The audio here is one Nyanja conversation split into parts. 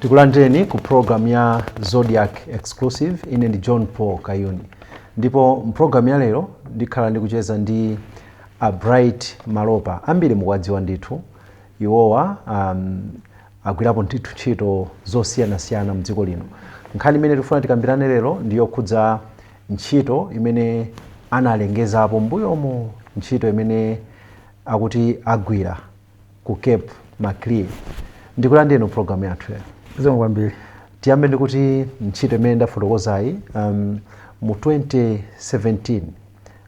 Tikulandireni ku program ya Zodiak Exclusive. Ine ndi John Paul Kayuni, ndipo mpulogalamu ya lero ndikhala ndikucheza ndi a Bright Malopa. Ambiri mukuwadziwa ndithu iwowa, agwirapo ndithu ntchito zosiyanasiyana mdziko lino. Nkhani imene tikufuna tikambirane lero ndi yokhudza ntchito imene analengezapo mbuyomo, ntchito imene akuti agwira ku Cape Maclear. Ndikulandireni programu yathu lero. Zikomo kwambiri. Tiyambe ndikuti ntchito imene ndafotokozayi, mu 2017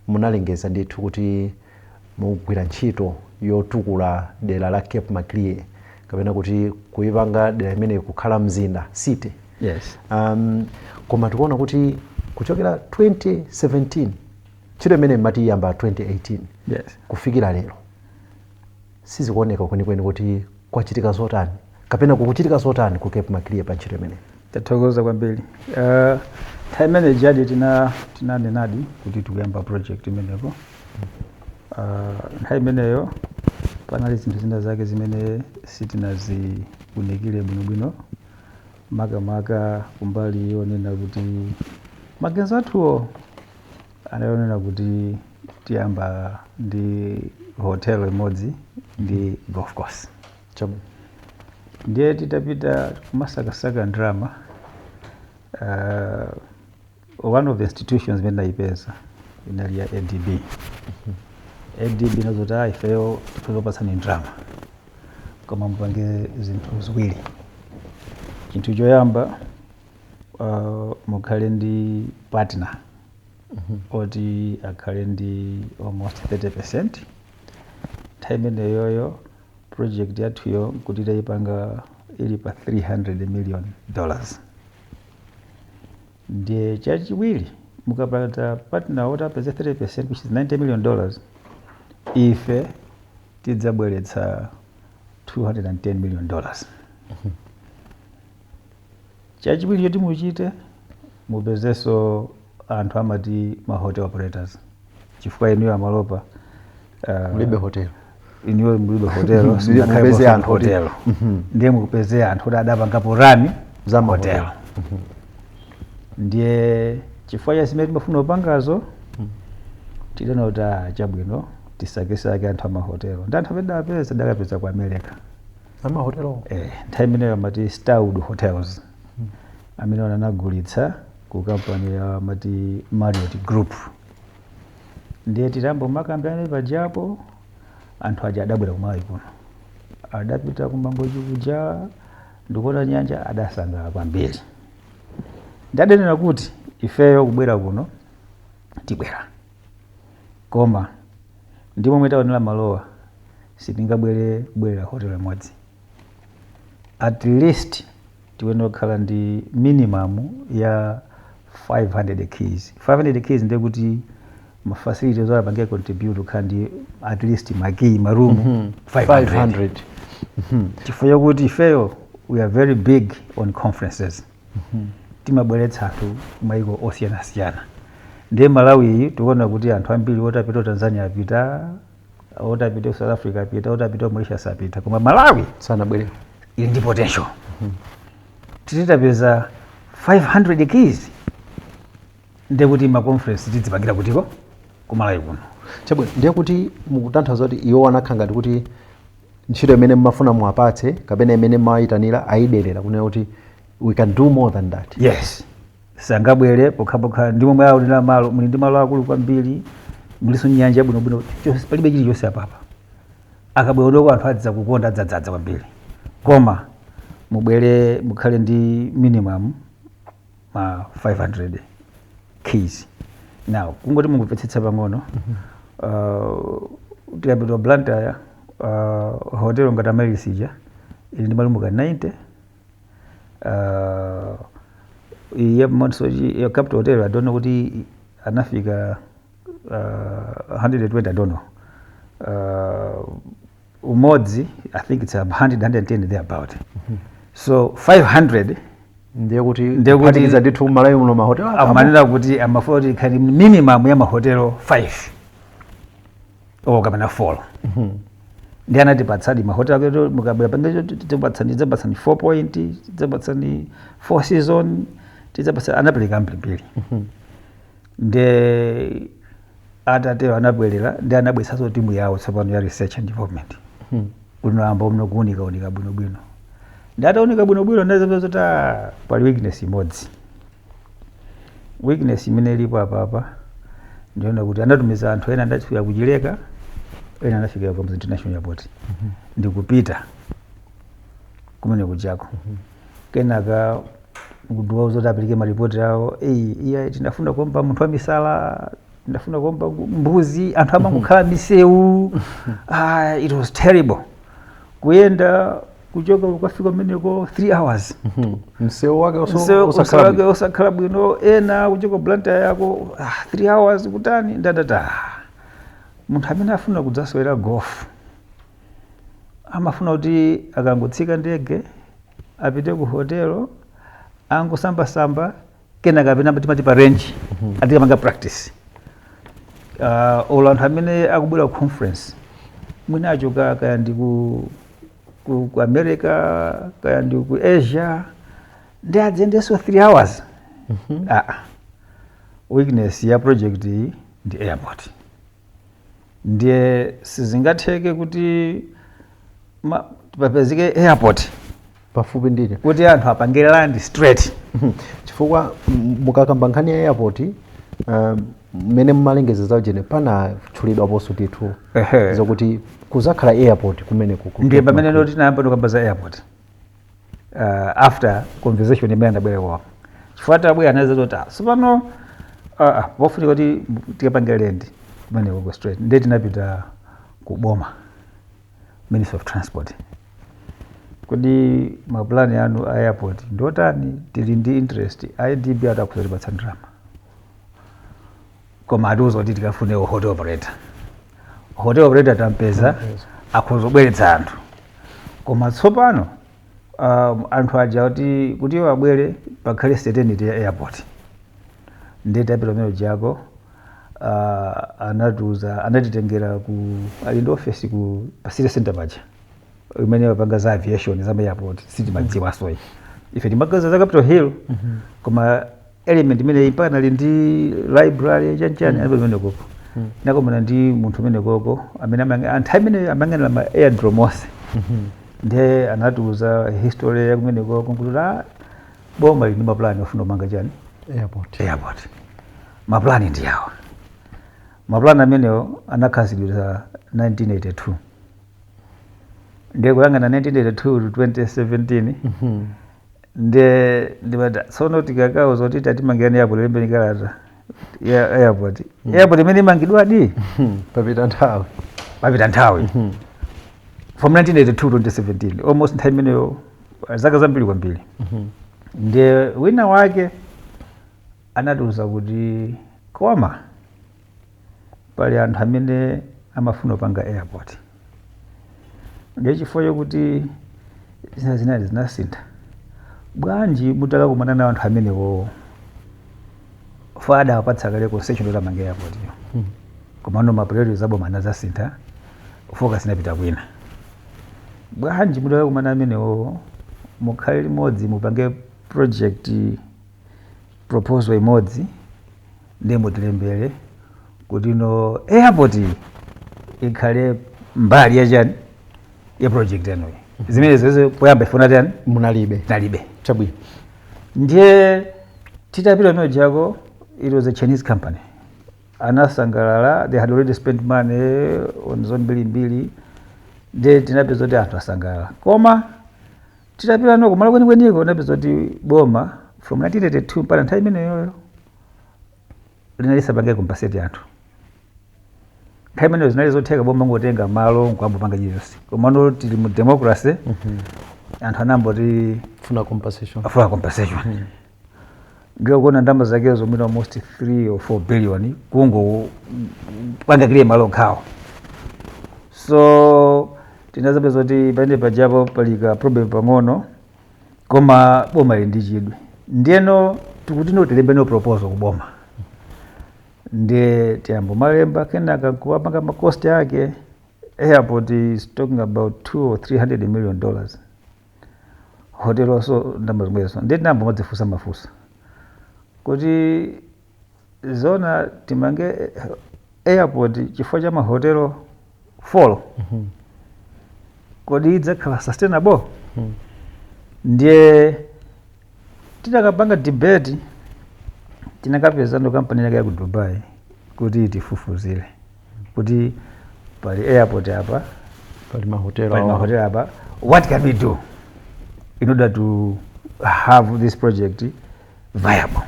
munalengeza ndithu kuti mugwira ntchito yotukula dera la Cape Maclear, kapena kuti kuipanga dera imeneyi kukhala mzinda, city. Yes. Koma tikuona kuti kuchokera 2017, ntchito imene imati iyamba 2018, kufikira lero sizikuoneka kwenikweni kuti kwachitika zotani kapena kukuchitika zotani ku Cape Maclear pa ntchito imeneyi. Tathokoza kwambiri. Nthawi imene jadi tinanenadi kuti tikuyamba project imeneko. Nthawi imeneyo panali zinthu zina zake zimene sitinaziunikire bwinobwino, makamaka kumbali yonena kuti maganizo athuwo anayonena kuti tiyamba ndi hotel imodzi ndi golf course. Ndiye titapita kumasakasaka ndalama, one of the institutions imene ndayipeza inali ya ADB. ADB inazoti, "Ah, ifeyo tikhoza ndalama, koma mupange zinthu ziwiri. Chinthu choyamba, mukhale ndi partner oti akhale ndi almost 30%." Nthawi imeneyoyo project yathuyo nkuti tayipanga ili pa $300 million. Ndiye chachiwiri, mukapata partner woti apeze 30%, which is $90 million, ife tidzabweretsa $210 million. Chachiwiri choti muchite, mupezenso anthu amati ma hotel operators, chifukwa inuyo amalopa Mulibe hotel. Inuyo mulibe hotel. Mupeze anthu hotel. Ndiye mupeze anthu kuti adapangapo run za hotel. mahotel. Ndiye chifukwa cha zimene timafuna kupangazo, tidana kuti, "Ah, chabwino, tisakesake anthu amahotelo." Ndi anthu amene dapeza, dakapeza ku America. Amahotelo. Eh, nthawi imeneyo amati Starwood Hotels, amene anagulitsa ku kampani ya amati Marriott Group. Ndiye titambo makambirana pajapo, anthu aja adabwera kumalawi kuno, adapita kumangochi kuja ndikuona nyanja, adasangalala kwambiri. Ndadanena kuti ifeyo kubwera kuno tibwera, koma ndi momwe taonera malowa, sitingabwere kubwerera hotel imodzi. At least tiyenera kukhala ndi minimum ya 500 keys. 500 keys ndiye kuti ma facilities apange contribute kukhala ndi at least makiyi marumu 500. 500. Chifukwa chakuti ifeyo we are very big on conferences, timabweretsa anthu maiko osiyanasiyana. Ndiye Malawi iyi tikuona kuti anthu ambiri oti apita ku Tanzania apita, oti apita ku South Africa apita, oti apita ku Mauritius apita, koma Malawi sanabwere. Ili ndi potential. Titapeza 500 keys, ndiye kuti ma conference tidzipangira kutiko? Kumalawi kuno. Chabwino, ndiye kuti mukutanthauza kuti iwo anakhala ngati kuti ntchito imene mmafuna muwapatse kapena imene mmawayitanira ayiderera, kunena kuti we can do more than that. Yes, sangabwere pokhapokha ndi momwe aonera malo. Muli ndi malo akulu kwambiri, muliso nyanja yabwinobwino, palibe chilichonse apapa. Akabwera udoko anthu adza kukonda, adzadzaza kwambiri, koma mubwere mukhale ndi minimum ma 500 keys. Now, kungoti mungumvetsetsa pang'ono, tikapita Blantyre, hotel ngati Amaryllis ija ili ndi malumu ka 90, ya Mount Soche, ya Capital Hotel, I don't know kuti anafika 120, I don't know. Umodzi, I think it's 100, 110 thereabout. So 500 ndiye kuti Ndiye kuti kuphatikiza ndithu Malawi muno mahotelo amanena kuti amafuna kuti ikhale minimum ya mahotelo 5 or kapena 4. Ndi anatipatsadi mahotel ake, mukabwera pangecho tidzapatsani, tidzapatsani Four Point, tidzapatsani Four Season, tidzapatsa, anapereka mbirimbiri. Nde atatero anabwerera ndi anabweretsanso timu yawo tsopano ya research and development kuti noyamba umno kuunika unika bwinobwino. Ndi ataunika bwinobwino ndazapeza ah, pali weakness imodzi. Weakness imene ilipo apapa ndiona kuti anatumiza anthu ena, andafika kuchileka, ena anafika ku International Airport ndikupita kumene kujako. Kenaka nkudiwauza kuti apereke maripoti awo. "Ei, iya, tinafuna kuomba munthu wamisala, tinafuna kuomba mbuzi, anthu amangokhala misewu." Ah, it was terrible kuyenda kuchoka ukafika kumeneko 3 hours. Msewu wake Msewu osakhala wake bwino. Osakhala bwino. Ena kuchoka Blantyre yako, ah, 3 hours kutani. Ndadata ah, munthu amene afuna kudzasewera golf amafuna kuti akangotsika ndege apite ku hotelo, angosambasamba, kenaka apite timati pa range atikamanga practice. Olo anthu amene akubwera ku conference, mwina achoka kaya ndi ku America, kaya ndi ku Asia, ndi adzendenso 3 hours. Ah, weakness ya project iyi ndi airport. Ndiye sizingatheke kuti papezeke airport pafupi ndine kuti anthu apange land straight. Chifukwa mukakamba nkhani ya airport, mmene mmalengeza za ujene panatchulidwaponso tithu zokuti kuzakhala airport kumeneko Ndiye pamene ndo tinayamba ndikamba za airport after conversation imene andabwera kwawo, chifukwa atabwera anaweza kuti ah, sopano pofunika kuti tikapange land kumeneko go straight. Ndiye tinapita ku boma, Ministry of Transport, kuti mapulani anu a airport ndotani? Tili ndi interest, IDB atakhuza tipatsa ndalama, koma atiuza kuti tikafune hotel operator. Hotel operator tampeza, akhoza kubweretsa anthu, koma tsopano anthu aja kuti iwo abwere pakhale certainty ya airport. Ndiye tapita kumene jako, anatiuza, anatitengera ku ali ndi office ku pa city center paja imene wapanga za aviation, za airport. Sitimadziwaso ife, timagaza za Capitol Hill, koma element imene mpaka nali ndi library chanchani alipo imene koko. Nakomana ndi munthu umene koko amene anthu amene amayang'anira ma aerodrome onse. Ndiye anatiuza history ya kumene koko kuti ah, boma lili ndi mapulani ofuna kumanga chani? Airport. Airport. Mapulani ndi awa. Mapulani amenewo anakhazikitsidwa 1982. Ndiye kuyang'ana 1982 to 2017, ndiye ndimati tsono tikakauza kuti tatimangirani airport, lembeni kalata ya airport, airport imene imangidwadi? Papita nthawi. Papita nthawi from 1982 to 2017, almost nthawi imeneyo zaka zambiri kwambiri. Ndiye wina wake anatiuza kuti koma pali anthu amene amafuna kupanga airport, ndiye chifukwa chokuti zina zinali zinasintha, bwanji mutakakumana na anthu amenewo? Fada apatsa kale concession kuti amange airport iyo, komano ma priorities aboma anazasintha, focus inapita kwina. Bwanji mutakakumana amenewo, mukhale limodzi, mupange project proposal imodzi, ndiye mutilembere kuti no airport iyi ikhale mbali yachani ya project yanuyi. Zimene zeze poyamba ifuna tani? Munalibe. Nalibe. Chabwino. Ndiye titapita kumene jako, it was a Chinese company, anasangalala. They had already spent money on zambirimbiri. Ndiye tinapeza kuti anthu asangalala, koma titapita no kumalo kwenikweniko tinapeza kuti boma from 1982 mpaka nthawi imeneyoyo linalisapange compensate anthu. Nthawi imeneyo zinali zotheka boma ngotenga malo nkwambopanga chilichonse, komano tili mu democracy, anthu anamboti funa compensation. Afuna compensation. Ndiyo kuona ndalama zakezo mwina almost 3 or 4 billion kungo panga clear malo okhawo. So tinazapeza kuti pamene pajapo pali ka problem pang'ono, koma boma ili ndi chidwi. Ndiyeno tikuti no tilembe no proposal kuboma, ndiye tiyambo malemba, kenaka kuwapanga ma cost ake. Airport is talking about $200 or 300 million, hotel also ndalama zomwezo. Ndiye tinayamba madzifunsa mafunso kuti zona timange airport chifukwa cha mahotelo 4, kodi idzakhala sustainable? Ndiye titakapanga debate, tinakapezano kampani yake ya ku Dubai kuti itifufuzire kuti pali airport apa, pali mahotelo pali awa. Mahotelo apa, what can we do in order to have this project viable?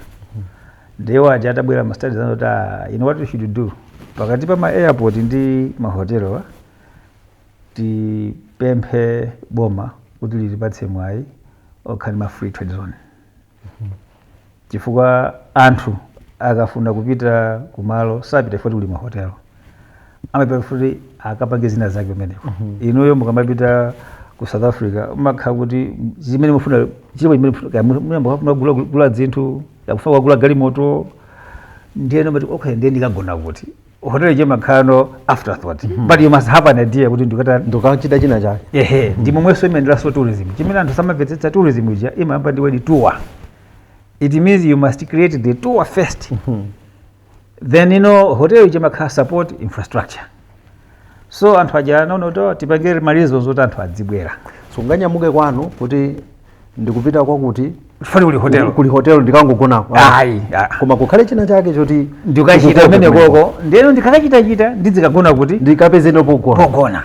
Ndiye waja atabwera ma studies anoti, "Ah, you know what we should do? Pakati pa ma airport ndi mahotelo, tipemphe boma kuti litipatse mwayi okhala ma free trade zone, chifukwa anthu akafuna kupita kumalo sapita foti kuli mahotelo, amapita futi akapange zina zake pamenepo. Inuyo mukamapita ku South Africa, umakhala kuti zimene mufuna chilipo chimene mufuna, kaya muyamba kufuna kugula zinthu, yakufuna kugula galimoto, ndiyeno mati, okay, ndiye ndikagona kuti? Hotel chimakhala afterthought, but you must have an idea kuti ndikatani." Ndikachita china chake. Ehe, ndi momwenso imaenderanso tourism. Chimene anthu samamvetsetsa, tourism ija imayamba ndi word "tour". It means you must create the tour first, then hotel ija imakhala support infrastructure. So anthu aja anaona kuti, oh, tipange malizo zoti anthu adzibwera. Sunganyamuke kwanu kuti ndikupita kwakuti fani kuli hotel, kuli hotel ndikangogonako. Ayi, ah. Koma kukhale china chake choti ndikachita ndikukoke kumene kumeneko. koko, ndiyeno ndikakachitachita ndizikagona kuti? Ndikapezeno pogona. Pogona,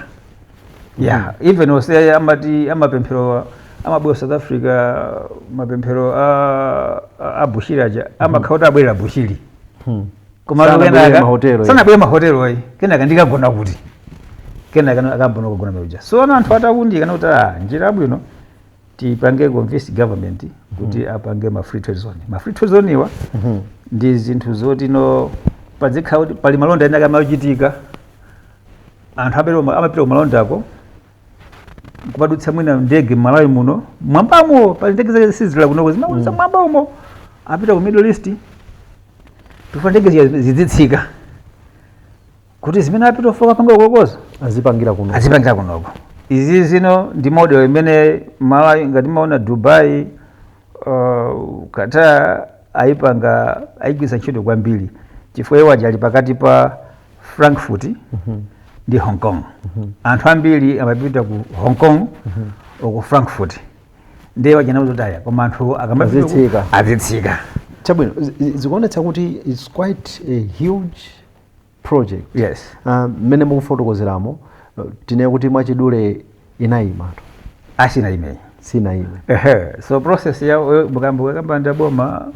yeah. Even ose amati amapemphero amabwera South Africa, mapemphero a Bushiri aja, amakhala kuti abwerera Bushiri. Koma Sanabwerere kenaka- mahotelo, sanabwere mahotelo ayi. Kenaka ndikagona kuti? Kenaka akambona kugona meuja. So ana anthu atakundika kuti, ah, njira yabwino tipange convince government kuti apange ma free trade zone. Ma free trade zone iwa ndi zinthu zoti no padzikhala kuti pali malonda ena kamachitika, anthu amapita kumalondako kupadutsa mwina ndege m'Malawi muno mwambamo, pali ndege zake sizila kunoko, zimadutsa mwamba umo, apita ku Middle East. Tifuna ndege zija zidzitsika kuti zimene apita ofoka panga ukokoza azipangira kuno. Azipangira kunoko. Izi zino ndi model imene Malawi, ngati maona Dubai, Qatar ayipanga, ayigwiritsa ntchito kwambiri, chifukwa iwo aja ali pakati pa Frankfurt ndi Hong Kong. Anthu ambiri amapita ku Hong Kong ku Frankfurt, ndiye wachina aya, koma anthu akamapita Azitsika. Azitsika. Chabwino, zikuonetsa kuti it's quite a huge project. Yes. Mmene mukufotokozeramo, tinene kuti mwachidule inayima? Asina imeyi. Sinayime. Ehe, so process ya mukamba boma,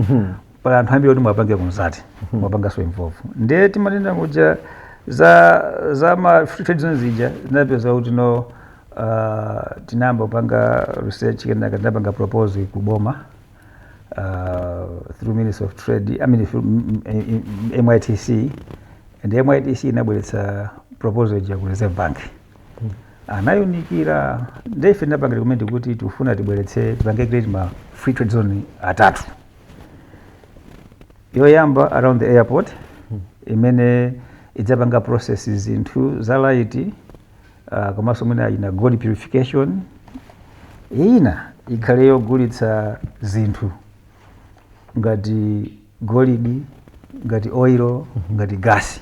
pala anthu ambiri kuti mwapange consult, mwapanganso involve. Ndiye timanena kuja za ma free trade zones zija, zinapeza kuti no, tinayamba kupanga research, kenaka tinapanga proposal ku boma through Ministry of Trade, I mean through MITC, and MITC inabweretsa proposal ija ku Reserve Bank, anayunikira. Ndiye ife tinapanga recommend kuti tikufuna tibweretse, tipange create ma free trade zone atatu. Yoyamba around the airport, imene idzapanga process zinthu za light, komanso mwina ina gold purification. Ina ikhale yogulitsa zinthu ngati golidi, ngati oil, ngati gasi.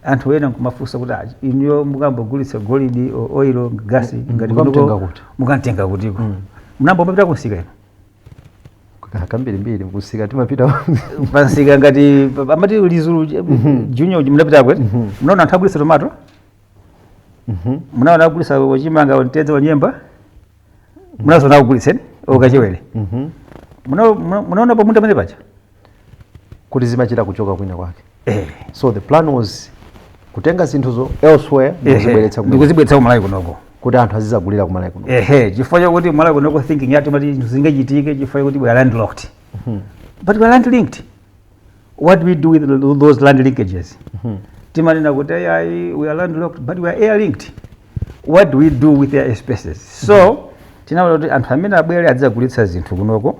Anthu ena nkumafunsa kuti, "Ah, inuyo mukambogulitsa golidi, oil, gasi, ngati mukamtenga kunoko kuti?" Mukamtenga kutiko? Munamba mapita kunsika ino? Kambirimbiri kusika timapita. Pansika ngati amati Lizulu Junior, munapita kweti? Munaona anthu agulitsa tomato? Munaona agulitsa chimanga, mtedza, wanyemba? Munazona akugulitseni okachiwere? Munaona pamunda pamene paja? Kuti zimachita kuchoka kwina kwake. Eh. So the plan was kutenga zinthuzo elsewhere ndikuzibweretsa kumene, ndikuzibweretsa kumalawi kunoko, kuti anthu azizagulira kumalawi kuno. Ehe, chifukwa chakuti Malawi kunoko thinking yathu mati zinthu zingachitike chifukwa chakuti we are landlocked, but we are land linked. What do we do with those land linkages? Timanena kuti ayi, we are landlocked, but we are air linked. What do we do with air spaces? So tinaona kuti anthu amene abwere adzagulitsa zinthu kunoko.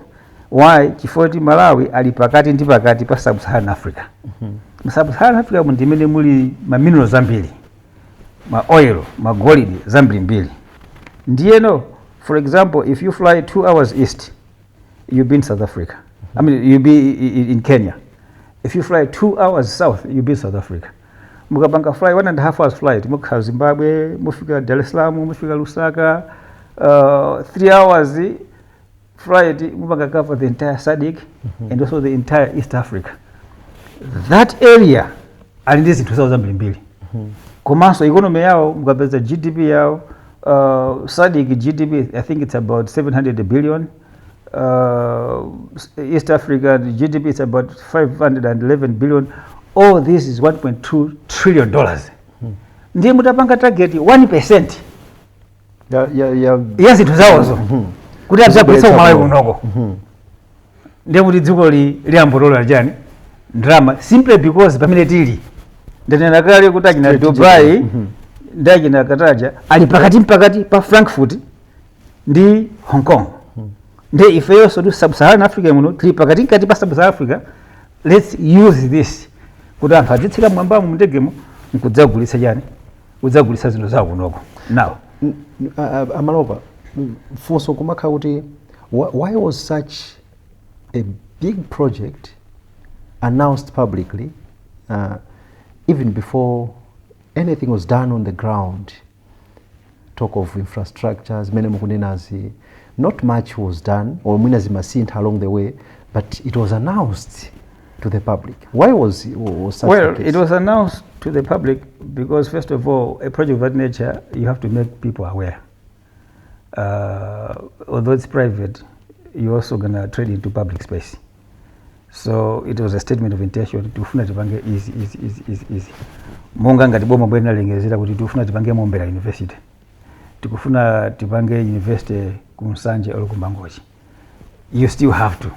Why? Chifukwa kuti Malawi ali pakati ndi pakati pa Sub-Saharan Africa. Mu Sub-Saharan Africa mu ndimene muli ma minerals ambiri. Ma oil, magolidi, zambirimbiri. Ndiyeno, for example, if you fly 2 hours east, you'll be in South Africa, I mean, you'll be in Kenya. If you fly 2 hours south, you'll be in South Africa. Mukapanga fly 1.5 hours flight, mukhala Zimbabwe, mufika Dar es Salaam, mufika Lusaka. 3 hours flight, mupanga cover the entire SADC and also the entire East Africa. That area ali ndi zinthu zawo zambirimbiri, komanso economy yawo, mukapeza GDP yawo, SADC GDP, I think it's about 700 billion. East Africa GDP is about 511 billion. All this is $1.2 trillion. Ndiye mutapanga target 1% ya ya zinthu zawozo kuti adzagulitsa kumalawi kunoko, ndiye kuti dziko liyambolola chani? Ndalama, simply because pamene tili, ndanena kale kuti achina Strategic. Dubai ndi achina Qatar ali pakati mpakati pa Frankfurt ndi Hong Kong. Ndiye ifeyonso tu Sub-Saharan Africa muno tili pakati mkati pa Sub-Saharan Africa. Let's use this kuti anthu adzitsika mwambamo mundegemo nkudzagulitsa chani? Kudzagulitsa zinthu zawo kunoko now. Amalopa, funso kumakhala kuti why was such a big project announced publicly even before anything was done on the ground? Talk of infrastructure zimene mukunenazi, not much was done or mwina zimasintha along the way, but it was announced to the public. Why was such Well, the case? It was announced to the public because, first of all, a project of that nature, you have to make people aware. Although it's private, you're also gonna trade into public space. So it was a statement of intention: tifuna tipange izi, izi, izi, izi, izi. Monga ngati boma bwena lengezera kuti tifuna tipange Mombera University, tikufuna tipange university ku Nsanje or ku Mangochi, you still have to,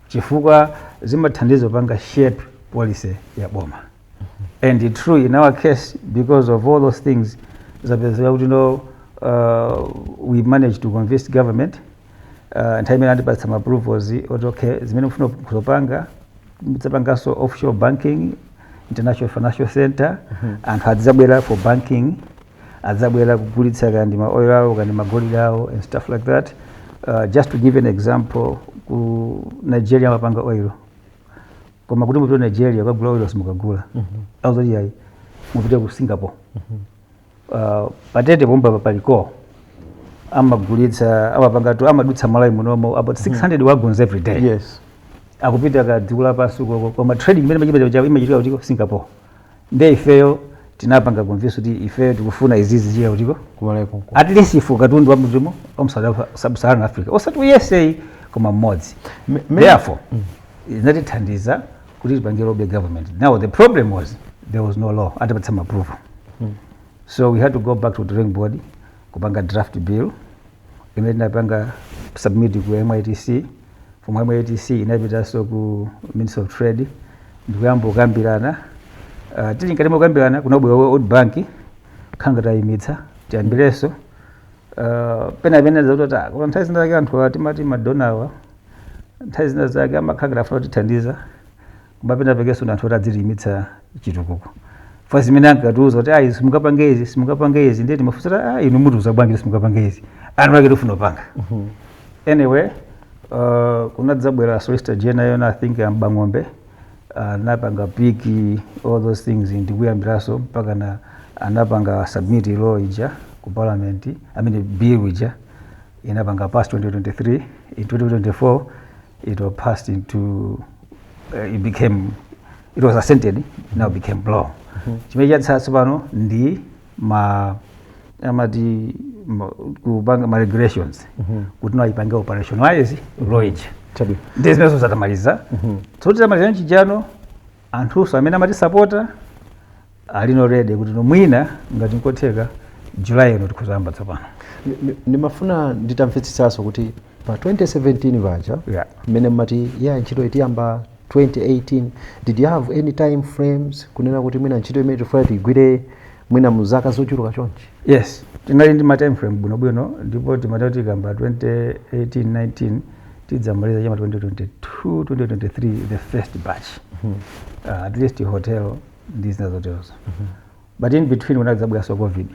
chifukwa zimathandiza kupanga shape policy ya boma. And true, in our case, because of all those things, zapezeka kuti no, we managed to convince government. Nthawi imene andipatsa ma approvals oti okay, zimene mufuna kuzopanga, mudzapanganso offshore banking, international financial center, anthu adzabwera for banking, adzabwera kugulitsa kandi ma oil awo, kandi magolide awo and stuff like that. Just to give an example, ku Nigeria amapanga oil, koma kuti mupite Nigeria ukagula oil, simukagula. Auzoti ayi, mupite ku Singapore. Patete pompa paliko amagulitsa, amapanga tu, amadutsa Malawi munomo about 600 wagons every day. Akupita ka dziko lapansi koko, koma trading imene imachitika, imachitika kutiko? Singapore. Nde ifeyo tinapanga convince kuti ifeyo tikufuna izizi zichita kutiko? Kumalawi konko. At least ife katundu wa mdzimo wa Sub-Saharan Africa, osati uyesei, koma mmodzi. Therefore inatithandiza kuti tipange lobby government. Now the problem was there was no law atapatsa approval, so we had to go back to the drawing board kupanga draft bill imene tinapanga submit ku MITC. From MITC inapitanso ku Ministry of Trade ndikuyamba kukambirana. Tili mkati mokambirana, kunabwera World Bank, khanga tayimitsa, tiyambirenso. Pena pene zakuti koma nthawi zina zake anthu timati ma donor wa, nthawi zina zake amakhala afuna kutithandiza, koma pena pekenso ndi anthu oti adzilimitsa chitukuko. Fa zimene ankatiuza kuti ayi, simungapange izi, simungapange izi, ndiye timafunsa, ah, inu mutiuza bwanji simungapange izi? Anthu ake tifuna kupanga. Anyway, kunadzabwera Solicitor General yona, I think Ambang'ombe, anapanga pick all those things ndikuyambiranso mpaka na anapanga submit law ija ku parliament, I mean bill ija inapanga pass 2023. In 2024 it was passed into, it became, it was assented, now became law. Chimene chatsala tsopano ndi ma amati kupanga ma regulations kuti no ayipange operationalize law ija. Chabwino. Ndi zimenezo zatamaliza. So titamaliza nchijano, anthunso amene amatisapota alino ready kuti no, mwina ngati nkotheka, July ino tikuzayamba tsopano. Ndimafuna nditamvetsetsanso kuti pa 2017 paja mmene mmati ya ntchito itiyamba 2018, did you have any time frames kunena kuti mwina ntchito imene tifuna tigwire mwina mu zaka zochuluka chonchi? Yes, tinali ndi ma time frame bwinobwino, ndipo timati kuti tikamba 2018 19 tidzamaliza chama 2022 2023, the first batch, at least hotel ndi zina zoterozo. But in between kunadzabweranso COVID.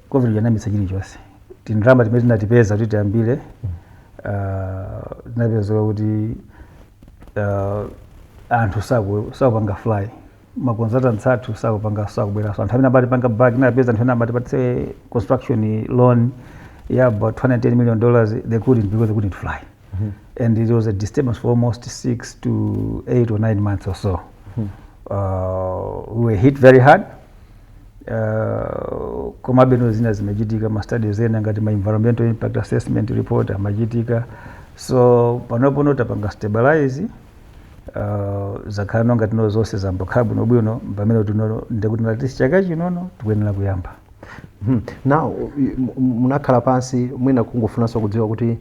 COVID yanamitsa chilichonse. Tindalama timene tinatipeza kuti tiyambire, tinapezeka kuti anthu sakupanga fly, ma consultants athu sakupanga, sakubweranso. Anthu amene amatipanga back, tinapeza anthu ena amatipatse construction loan ya about $210 million, they couldn't because they couldn't fly, and it was a disturbance for almost 6 to 8 or 9 months or so. We were hit very hard. Komabe no zina zimachitika, ma studies ena ngati ma environmental impact assessment report amachitika. So panopono tapanga stabilize, zakhala ngati no zonse zambokhala bwinobwino, pamene tinono ndekuti natisi chaka chinono tikuyenera kuyamba. Now munakhala pansi, mwina kungofunanso kudziwa kuti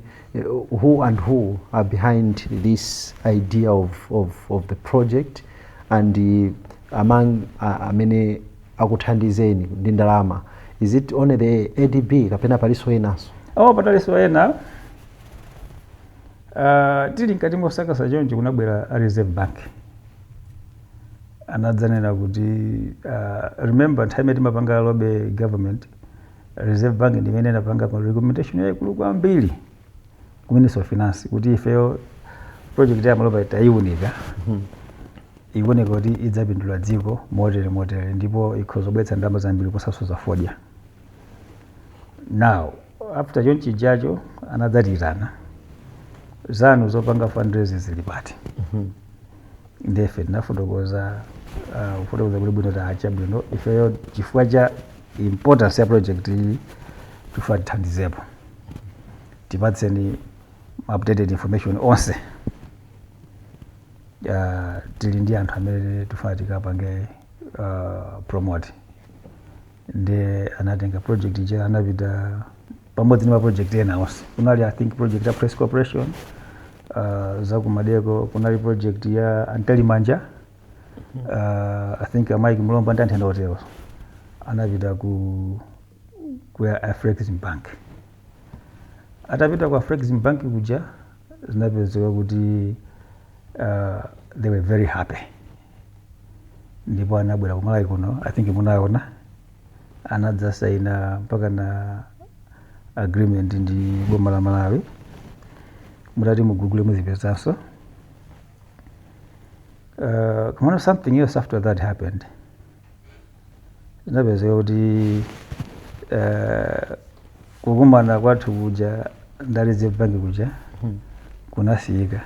who and who are behind this idea of the project and among amene akuthandizeni ndi ndalama, is it only the ADB kapena palinso enanso? Oh, patalinso ena. Tili mkati mosakasa choncho, kunabwera a Reserve Bank, anadzanena kuti, remember nthawi imene timapanga lobby government, Reserve Bank ndimene inapanga ma recommendation yayikulu kwambiri ku Ministry of Finance kuti ifeyo project ya Malopa tayiunika, ikuoneka kuti idzapindula dziko motere motere, ndipo ikhoza kubweretsa ndalama zambiri kuposanso fodya. Now after chonchijacho anadzatiyitana, "Zanu zopanga fundraising zili pati?" Ndefe tinafotokoza, kufotokoza kuti bwino tacha bwino, ifeyo chifukwa cha importance ya project iyi tifuna tithandizepo, tipatseni updated information onse. Tili ndi anthu amene tifuna tikapange promote. Ndi anatenga project ija, anapita pamodzi ndi ma project ena onse. Kunali, I think, project ya Press Corporation, zakumadeko, kunali project ya Antelimanja, I think Mike Mlomba ndi anthu ena otero, anapita ku Afrexim Bank. Atapita ku Afrexim Bank kuja, zinapezeka kuti they were very happy, ndipo anabwera kumalawi kuno, I think munaona, anadzasaina mpaka na agreement ndi boma la Malawi. Mutati mugugule muzipezanso. Komano something else after that happened. Zinapezeka kuti kukumana kwathu kuja ndi Reserve Bank kuja kunasiyika.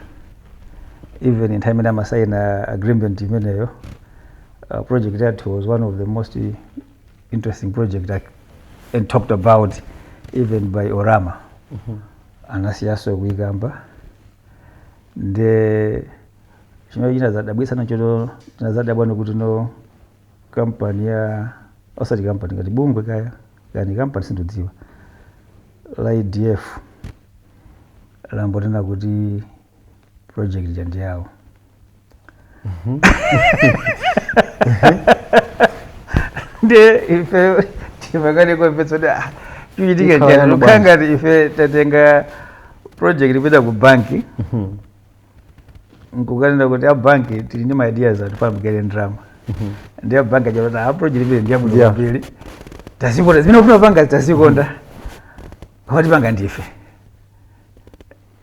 Even nthawi imene amasaina agreement imeneyo, project yathu was one of the most interesting project and talked about even by Orama. Anasiyaso kuikamba. Nde chimene chinazadabwitsa nacho, chinazadabwa kuti no kampani ya, osati kampani, ngati bungwe kaya kani kampani sindidziwa, la EDF lambonena kuti project ija ndi yawo. Ndiye ife tipakane kumvetsa kuti ah, chichitike Ikhala chani? yanu. Kukhala ngati ife tatenga project kupita ku banki nkukanena kuti a banki, tili ndi ma ideas athu, pamukere ndalama. Ndi a banki achati a project imene ndiyabwino kwambiri, tazikonda zimene ufuna panga, tazikonda, koma tipanga ndife.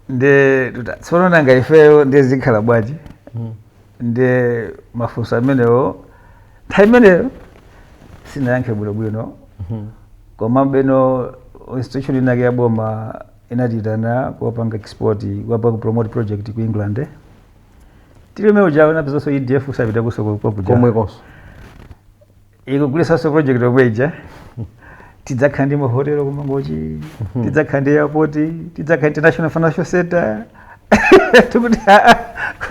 Nde tsono nanga ifeyo ndiye zikhala bwanji? Nde mafunso amenewo nthawi imeneyo sinayankhe bwinobwino. Koma beno institution inake ya boma inatitana kuwapanga export, kuwapanga promote project ku England. Tili umene uja unapezanso EDF usapita kuso kwakuja. Komwekonso. Ikugulisanso project omwe ija, tidzakhala ndi mahotelo kumangochi, tidzakhala ndi airport, tidzakhala international financial center. Tikuti "Ah, ah,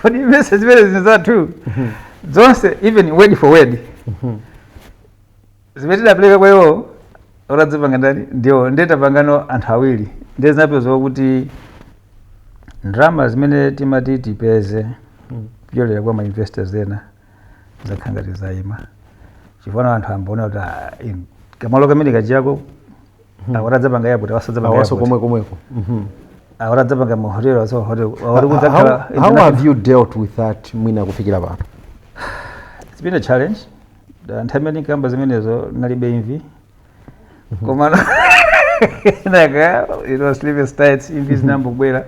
kodi mese zimene zinthu zathu zonse, even word for word zimene tidapereka kwa iwo utadzipanga ndani?" Ndiwo ndiye tapangano anthu awiri. Ndiye zinapezeka kuti ndalama zimene timati tipeze kupyolera kwa ma investors ena zakhala ngati zayima, chifukwa anthu ambaona kuti ah, kamalo kamene kachiyako awatadzapanga airport, awasadzapanga awaso airport, komwe komweko. Awatadzapanga mahotelo, aso hotel awati kudzakhala How have you dealt with that mwina kufikira pano? It's been a challenge. Nthawi imene nkamba zimenezo nalibe imvi, koma naka it was sleepless nights, imvi zinambobwera.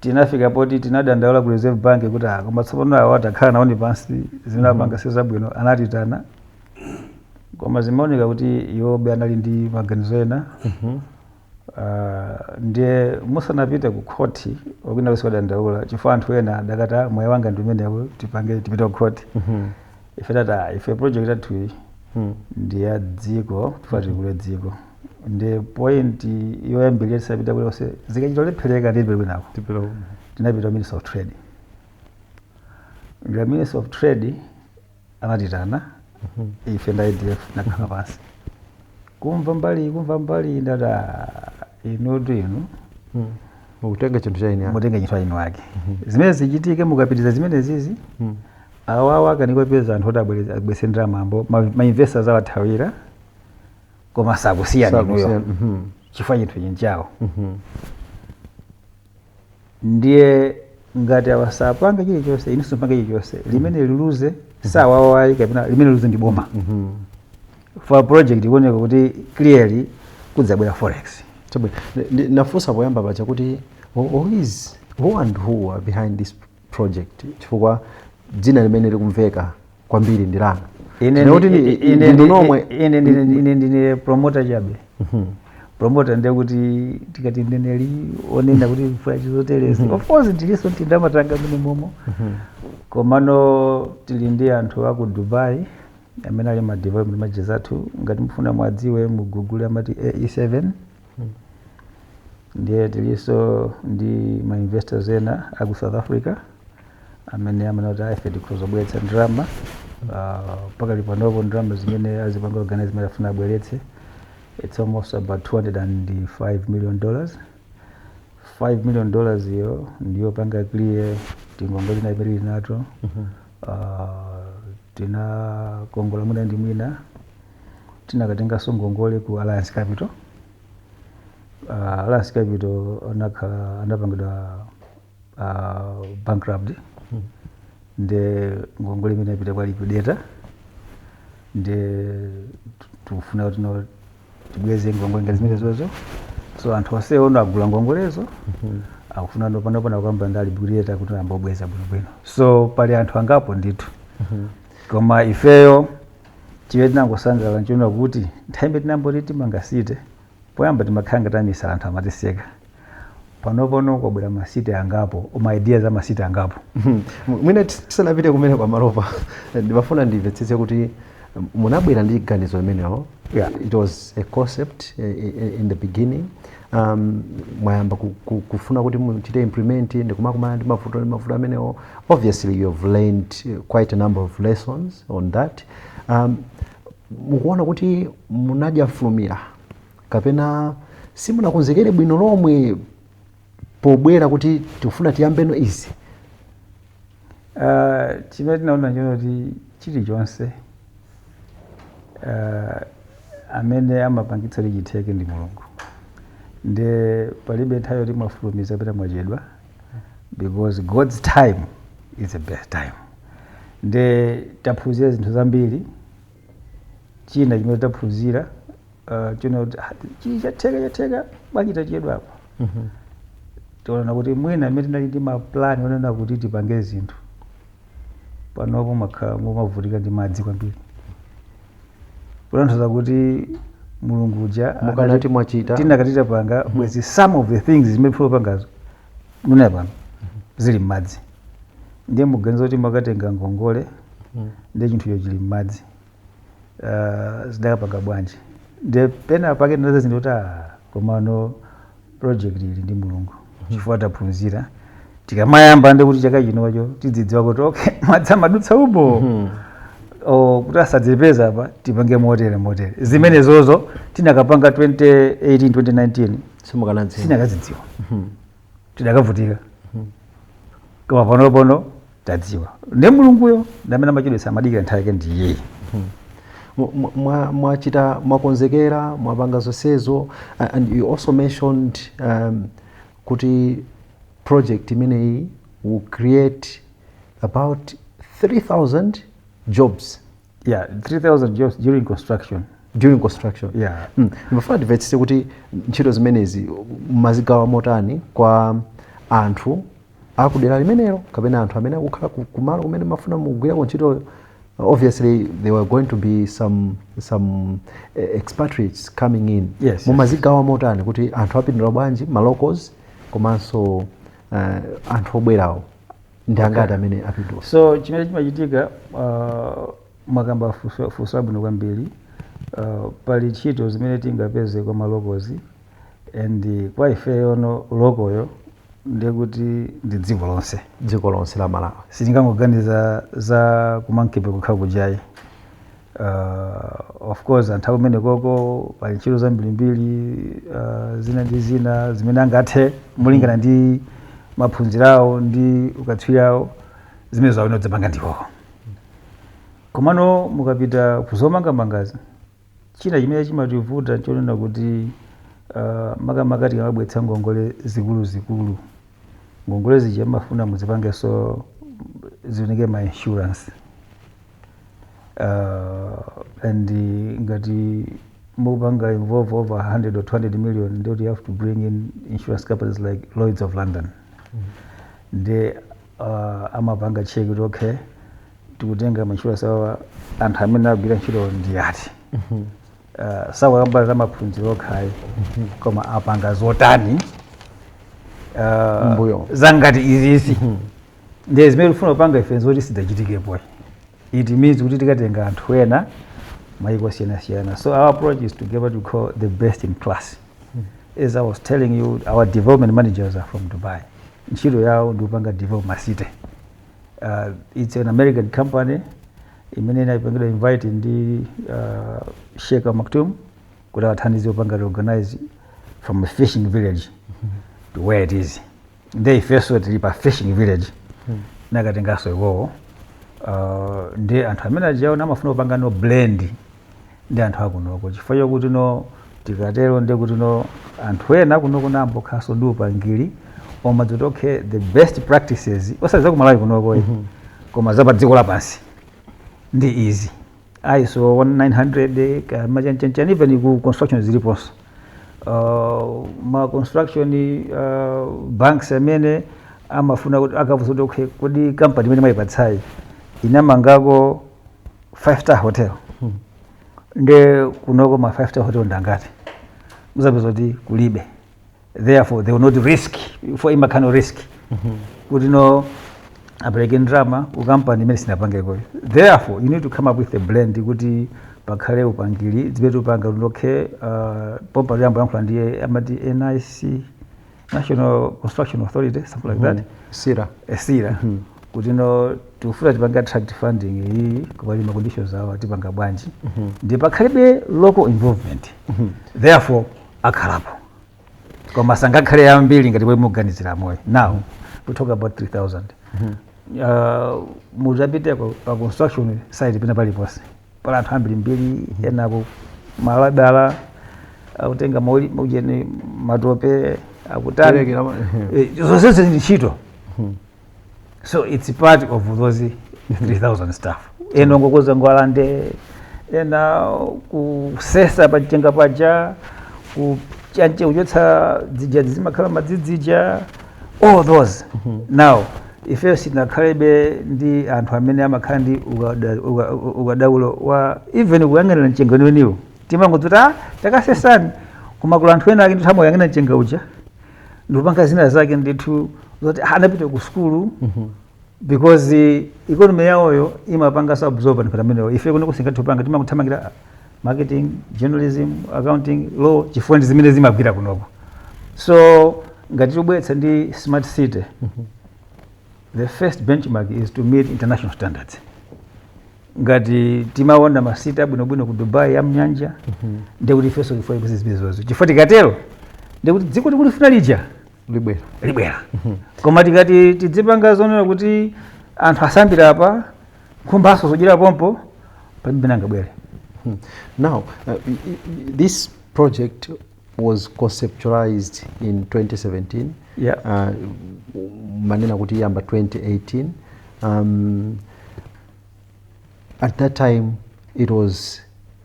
Tinafika poti tinadandaula ku Reserve Bank kuti, "Ah, koma tsopano awa takhala nawo pansi, zimene apanga si zabwino." Anatitana, koma zimaoneka kuti iwobe anali ndi maganizo ena. Ndiye musanapite ku khoti okwina kusiwadandaula, chifukwa anthu ena adakata moyo wanga ndi umenewo, tipange tipite ku khoti. Ife tati, "Ah, ife project yathuyi ndi ya dziko, tifuna tikule dziko." Ndi point yoyambirira tisapita kulonse, zikachita lephereka ndilibe kwinako, tinapita Minister of Trade. Ndi Minister of Trade anatitana ife nda IDF, nakhala pansi kumva mbali, kumva mbali. Ndati, "Ah, inutu inu Mukutenga chinthu cha ine." Mutenga chinthu inu ake, zimene zichitike mukapitiza zimene zizi, awawa akanikopeza anthu oti abweretse ndalama, ambo ma investors awathawira, koma sakusiyana inuyo chifukwa chinthu chinchawo. Ndiye ngati awa sapanga chilichonse, inu simpanga chilichonse, limene liluze sawawayi kapena limene liluze ndi boma. For project ikuoneka kuti clearly kudzabwera forex. Chabwino. Nafunsa poyamba paja kuti who is who and who are behind this project, chifukwa dzina limene likumveka kwambiri ndi lanu. Tinene kuti ndinu nomwe. Ine ndine promoter chabe. Promoter ndiye kuti tikati mneneri onena kuti mfuna chizoterezi. Of course ndiliso tindamatanga mene momo, komano tili ndi anthu aku Dubai amene ali ma development managers athu. Ngati mufuna mwadziwe, mugugule, amati AE7. Ndiye tilinso ndi ma investors ena aku South Africa amene amanena kuti ife tikhoza kubweretsa ndalama. Pakali panopo ndalama zimene azipanga organize, zimene afuna abweretse, it's almost about $205 million. $5 million iyo ndiyo panga clear tingongole ina imene ili nato. Tinakongola mwina ndi mwina, tinakatenganso ngongole ku Alliance Capital. Alliance Capital anakhala anapangidwa bankrupt, nde ngongole imene yapita kwa liquidator. Nde tikufuna kuti no tibweze ngongole ngati zimene zozo. So anthu onse ono agula ngongolezo, akufuna no pano kwamba ndi liquidator kuti ambobweza bwinobwino. So pali anthu angapo ndithu, koma ifeyo chiwe tinangosangalala nchiona kuti nthawi imene tinamboti timanga city poyamba timakhala ngati amisala, anthu amatiseka. Panopono kwabwera ma city angapo, ma ideas a ma city angapo. Mwina tisanapite kumene kwa Malopa, ndimafuna ndimvetsetse kuti munabwera ndi ganizo limenelo. It was a concept in the beginning. Mwayamba kufuna kuti muchite implement ndikumakumana ndi mavuto ndi mavuto amenewo. Obviously you have learned quite a number of lessons on that. Mukuona kuti munadya fulumira kapena simunakonzekere bwino lomwe pobwera kuti tikufuna tiyambeno izi? Chimene tinaona nchono kuti chilichonse amene amapangitsa kuti chitheke ndi Mulungu. Nde palibe nthawi yoti mwafulumiza kapena mwachedwa, because God's time is the best time. Nde taphunzira zinthu zambiri. China chimene taphunzira chino kuti, ah, chili chatheka, chatheka bwanji tachedwa apa? Tiona kuti mwina amene tinali ndi maplani onena kuti tipange zinthu panopo makhala mumavutika ndi madzi kwambiri, kutanthauza kuti Mulungu uja Mukanati mwachita. Tinakati tapanga bwezi some of the things zimene pangazo muna pano zili m'madzi. Ndiye muganiza kuti mwakatenga ngongole, ndiye chinthucho chili m'madzi, zidakapanga bwanji? Ndiye pena pake tinaza zinthu kuti, ah, komano project ili ndi Mulungu, chifukwa taphunzira. Tikamayamba ndi kuti chaka chinocho tidzidziwa kuti okay, madzi amadutsa umo o kuti asadzipeza apa, tipange motere motere. Zimene zozo tinakapanga 2018, 2019 Simukanadziwa. Sinakazidziwa, tidakavutika. Koma panopono tadziwa, ndi Mulunguyo ndamene amachedwetsa, amadikira nthawi yake ndi iyeyi. Mwachita mwakonzekera, mwapanga zonsezo, and you also mentioned kuti project imeneyi will create about 3000 Jobs. Yeah, 3000 jobs during construction. During construction. Yeah. Ndimafuna ndimvetsetse kuti ntchito zimenezi mazigawa motani kwa anthu akudera limenelo kapena anthu amene akukhala kumalo kumene mafuna mugwirako ntchitoyo. Obviously there were going to be some expatriates coming in. Mumazigawa motani kuti anthu apindula bwanji, ma locals komanso anthu obwerawo, ndi angati amene apindula? So chimene chimachitika, mwakamba funso labwino kwambiri. Pali ntchito zimene tingapeze kwa ma locals, and kwa ifeyo no local yo ndekuti ndi dziko lonse. Dziko lonse la Malawi. Sitingangoganiza za ku Monkey Bay kukhala kujayi. Of course anthu akumene koko pali ntchito zambirimbiri, zina ndi zina zimene angathe molingana ndi maphunziro awo ndi ukatswiri awo, zimene zawene kudzapanga ndikoko. Komano mukapita kuzomangamangazi, china chimene chimativuta nchonena kuti makamaka tikamabweretsa ngongole zikuluzikulu, ngongole zija mafuna muzipangenso zioneke ma insurance, and ngati mupanga involve over 100 or 200 million, then you have to bring in insurance companies like Lloyds of London. Ndi amapanga check kuti okay, tikutenga ma insurance awa, anthu amene agwira ntchito ndi ati, sakukamba za maphunziro okhayi, koma apanga zotani Mbuyo. zangati izizi. Ndiye zimene tifuna kupanga ife zoti sidachitikepo. It means kuti tikatenga anthu ena maiko osiyanasiyana. So our approach is to get what we call the best in class. As I was telling you, our development managers are from Dubai. Ntchito yawo ndikupanga develop ma city. It's an American company imene inapangidwa invite ndi Sheikh Al Maktoum kuti awathandize kupanga reorganize from a fishing village to where it is. Nde ifenso tili pa fishing village, nakatenganso iwowo. Ndi anthu amene ajawo amafuna kupanga no blend ndi anthu akunoko, chifukwa chokuti no tikatero ndi kuti no anthu ena akunoko nambokhaso ndi upangiri omadzoti okay, the best practices osati za kumalawi kunoko, koma za pa dziko lapansi ndi izi, ISO 1900 kamachanchanchani, even ku construction ziliponso. Ma construction banks amene amafuna kuti akafunsa kuti okay, kodi company imene mwayipatsayi inamangako five star hotel? Nde kunoko ma five star hotel ndangati? Muzapeza kuti kulibe. Therefore they will not risk, for imakhala risk kuti no apereke ndalama ku kampani imene sinapangekoyo. Therefore you need to come up with a blend kuti pakhale upangiri zimene tikupanga kuti okay, pompa liyambo yankhula ndiye amati NIC, National Construction Authority, something like that. Sira. Esira kuti no tikufuna tipange attract funding iyi, koma ma conditions awo tipanga bwanji? Ndi pakhalibe local involvement. Therefore akhalapo, koma sangakhale ambiri ngati bwe muganizira moyo. Now we talk about 3000. Muzapiteko pa construction site pena paliponse pala anthu ambirimbiri, enako maladala akutenga mauli maujeni matope akutani. Perekera. Zonse ndi ntchito, so it's part of those 3000 staff. Ena ngokoza ngwalande, ena kusesa pamchenga paja, kuchanje kuchotsa dzija zimakhala madzidzija, all those. Now ife sitinakhalebe ndi anthu amene amakhala ndi ukadaulo wa even kuyang'anira mchenga weniweniwo. Timangodzoti ah, takasesani, koma kula anthu ena ake ndithu amayang'anira mchenga uja ndikupanga zina zake ndithu zoti ah, anapita ku sukulu, because economy yawoyo imapanga absorb anthu amenewo. Ife kuno kusingatupanga, timangothamangira marketing, journalism, accounting, law, chifukwa ndi zimene zimagwira kunoko. So ngati tibweretsa ndi smart city, the first benchmark is to meet international standards. Ngati timaona ma city abwinobwino ku Dubai ya mnyanja, ndekuti ifenso chifukwa ikuzi zimenezozo, chifukwa tikatero ndekuti dziko tikulifuna lija libwera. Libwera. Koma tikati tidzipanga zonena kuti anthu asambira apa, nkhumbaso zodyera pompo, palibe nangabwere. Now, this project was conceptualized in 2017. Yeah. Manena kuti yamba 2018. At that time it was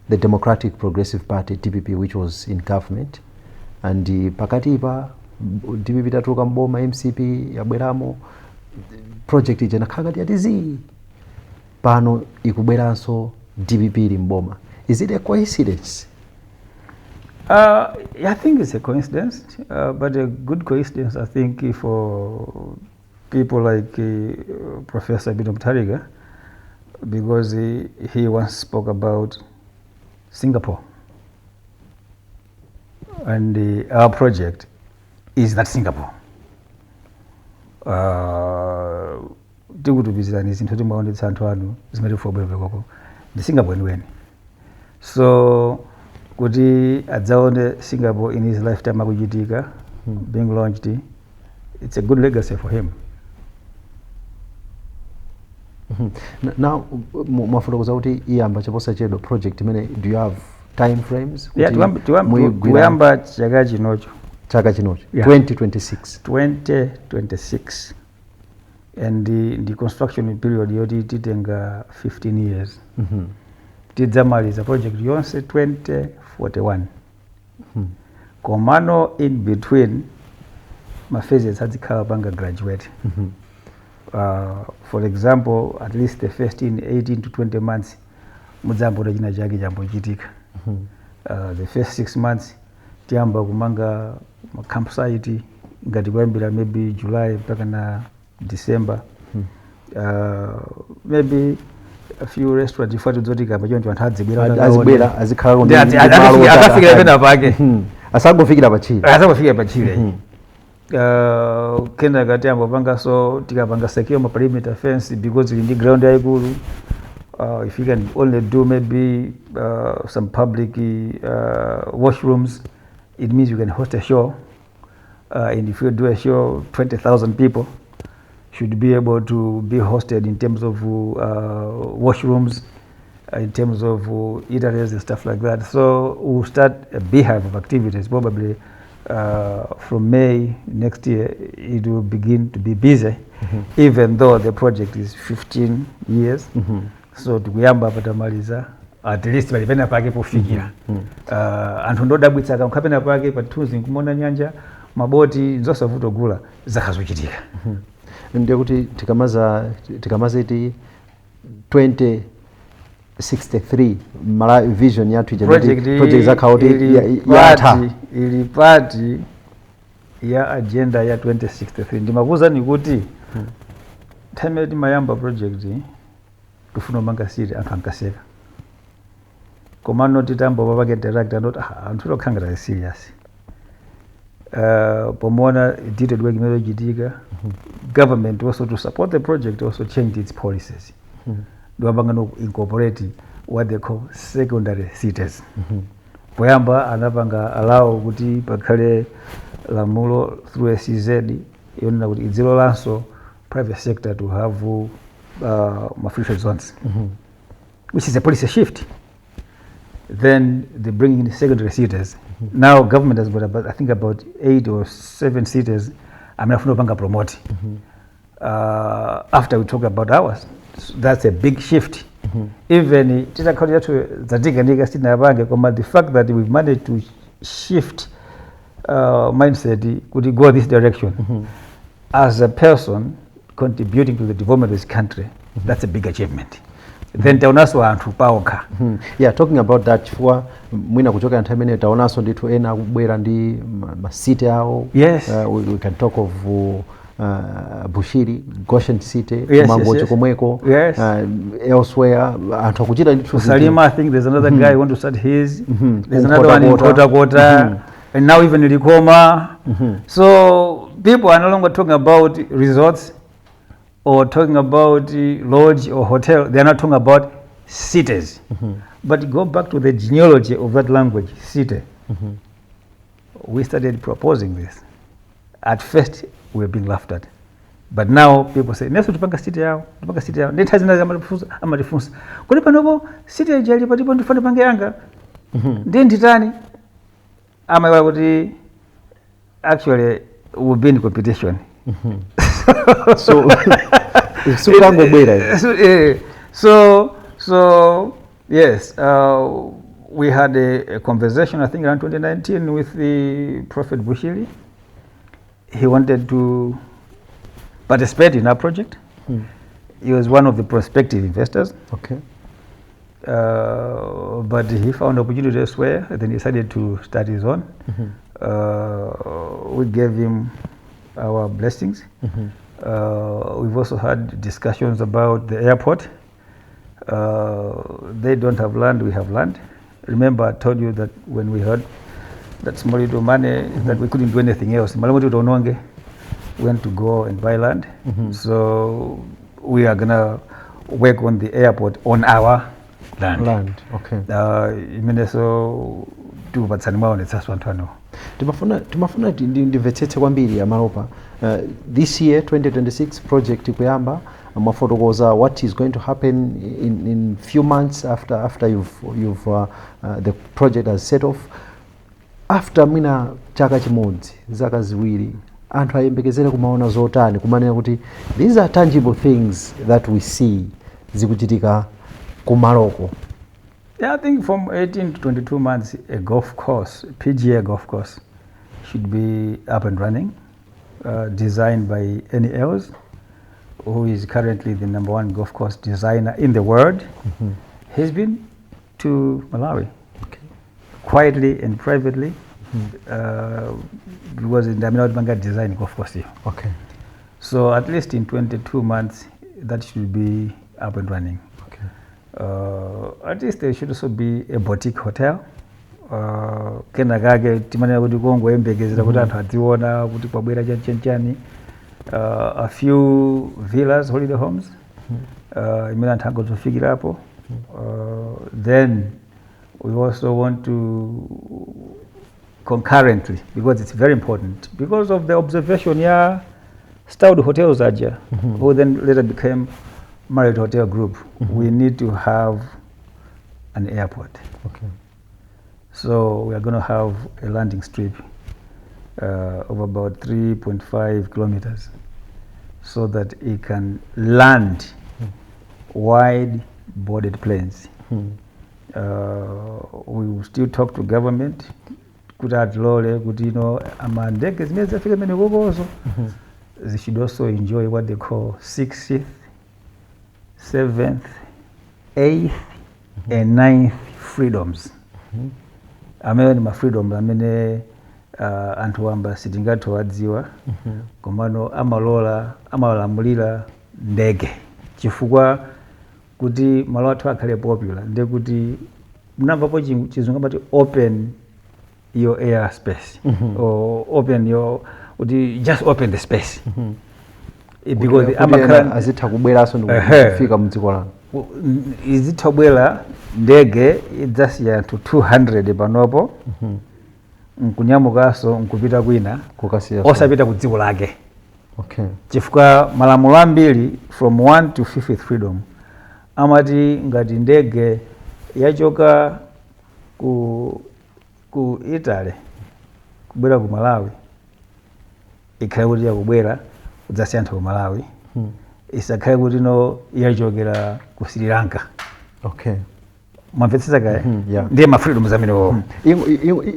the Democratic Progressive Party, DPP, which was in government, and pakatipa DPP tatuluka mboma, MCP yabweramo, project ija inakhala ngati yatizii. Pano ikubweranso DPP ili mboma. Is it a coincidence? I think it's a coincidence, but a good coincidence, I think, for people like Professor Peter Mutharika, because he once spoke about Singapore. And our project is that Singapore. Tikutumizirani zinthu timaonetsa anthu anu zimene tifobwera ndi Singapore eniweni. So kuti adzaone Singapore in his lifetime akuchitika, being launched, it's a good legacy for him. Now mwafotokoza kuti iyamba chaposachedwa project imene. Do you have time frames Yeah, kuti muyigwira? Tikuyamba chaka chinocho. Chaka chinocho? Yeah. 2026? 2026, and the construction period yoti titenga 15 years. Tidzamaliza project yonse 2041. Komano in between ma phases adzikhala panga graduate. For example, at least the first in 18 to 20 months mudzambota china chake chambochitika. The first 6 months tiyamba kumanga ma campsite, ngati kuyambira maybe July mpaka na December. Maybe a few restaurants, ifo tidzoti kamba choncho anthu adzibwera. Azibwera, azikhalako. Ndi akafikira pena pake. Asangofikira pachire. Asangofika pachire. Kenaka tiyamba pangaso, tikapanga secure ma perimeter fence, because ili ndi ground yayikulu. If you can only do maybe some public washrooms, it means you can host a show, and if you do a show, 20,000 people should be able to be hosted in terms of washrooms, in terms of eateries and stuff like that. So we'll start a beehive of activities probably from May next year. It will begin to be busy, even though the project is 15 years. So tikuyamba patamaliza, at least pali pena pake pofikira. Anthu ndodabwitsa akankha pena pake pathunzi nkumona nyanja, maboti, nzosavuta kugula, zakhazochitika. Ndiye kuti tikamazeti 2063, Malawi vision yathu ija nditi Project project zakhala kuti ili yatha. Ili part ya agenda ya 2063. Ndimakuwuzani kuti nthawi imene timayamba project, tifuna kumanga city, anthu ankaseka. Komano titamba papake interact, anoti, "Ah, anthu tokhala ngati serious." Pomona detailed work imene ichitika, government also to support the project also changed its policies, ndiwapanga no incorporate what they call secondary cities. Poyamba anapanga allow kuti pakhale lamulo through SEZ yonena kuti idzilolanso private sector to have ma free trade zones, which is a policy shift. Then they bring in secondary cities. Now government has got about, I think, about eight or seven cities amene afuna kupanga promote after we talk about ours. So that's a big shift. Even titakhala yathu zatikanika sitinapange, koma the fact that we've managed to shift mindset kuti go this direction, as a person contributing to the development of this country, that's a big achievement. Then taonanso anthu paokha. Yeah, talking about that, chifukwa mwina kuchokera nthawi imeneyo taonanso ndithu ena akubwera ndi ma city awo. We can talk of Bushiri, Goshen City, Mangochi komweko, elsewhere anthu akuchita ndithu zinthu. Salima, I think there's another guy who want to start his. There's another one in Nkhotakota. Kota, and now even Likoma. So people are no longer talking about resorts or talking about lodge or hotel. They are not talking about cities. But go back to the genealogy of that language, city. We started proposing this. At first, we were being laughed at. But now people say, "Neso tupanga city yawo, tupanga city yawo." Ndi nthawi zina amatifunsa. Kodi panopo city ija ili patipo, ndifuna pange yanga. Ndi nditani? Amayiwala kuti actually we'll be in competition. So sikangobwera izi. So, So yes, we had a conversation, I think around 2019, with the Prophet Bushiri. He wanted to participate in our project. He was one of the prospective investors. But he found opportunity elsewhere, and then he decided to start his own. We gave him our blessings. We've also had discussions about the airport. They don't have land, we have land. Remember, I told you that when we heard that small little money, that we couldn't do anything else. M'malo moti tiononge went to go and buy land. So we are gonna work on the airport on our land. Land, okay. Imenenso tikupatsani, mwaonetsanso anthu ano. Timafuna ndimvetsetse kwambiri, aMalopa. This year 2026 project kuyamba, mwafotokoza what is going to happen in few months after you've the project has set off. After mwina chaka chimodzi, zaka 2, anthu ayembekezere kumaona zotani, kumanena kuti these are tangible things that we see zikuchitika kumaloko? Yeah, I think from 18 to 22 months, a golf course, PGA golf course, should be up and running, designed by Ernie Els, who is currently the number one golf course designer in the world. He's been to Malawi quietly and privately, because in the design golf course here. So at least in 22 months, that should be up and running. At least there should also be a boutique hotel. Kenakake timanena kuti kongoyembekezera kuti anthu adziona kuti kwabwera chani chani chani. A few villas, holiday homes, imene anthu angozofikirapo. Then we also want to concurrently, because it's very important, because of the observation ya Starwood Hotels aja, who then later became Marriott Hotel Group, we need to have an airport. So we are going to have a landing strip of about 3.5 kilometers so that it can land wide boarded planes. We will still talk to government kuti atilole kuti amandege zimene zafika mene kokozo, they should also enjoy what they call sixth, seventh, eighth and ninth freedoms, amene ndi ma freedom amene anthu wamba sitingathe wadziwa, komano amalola, amalamulira ndege, chifukwa kuti malo athu akhale popular ndiye kuti munamvapo chizungu amati "open your air space" or open your, kuti just open the space. Because Kuti amakhala ena azitha kubweranso ndi kufika mdziko lanu. Izitha kubwera ndege idzasiya anthu 200 panopo, nkunyamukanso nkupita kwina, kukasiya osapita ku dziko lake, chifukwa malamulo ambiri from 1 to 5th freedom amati ngati ndege yachoka ku Italy kubwera ku Malawi, ikhale kuti yakubwera kudzasiya anthu ku Malawi, isakhale kuti no yachokera ku Sri Lanka. Mwamvetsetsa kaya? Yeah. Ndiye ma freedoms amenewo.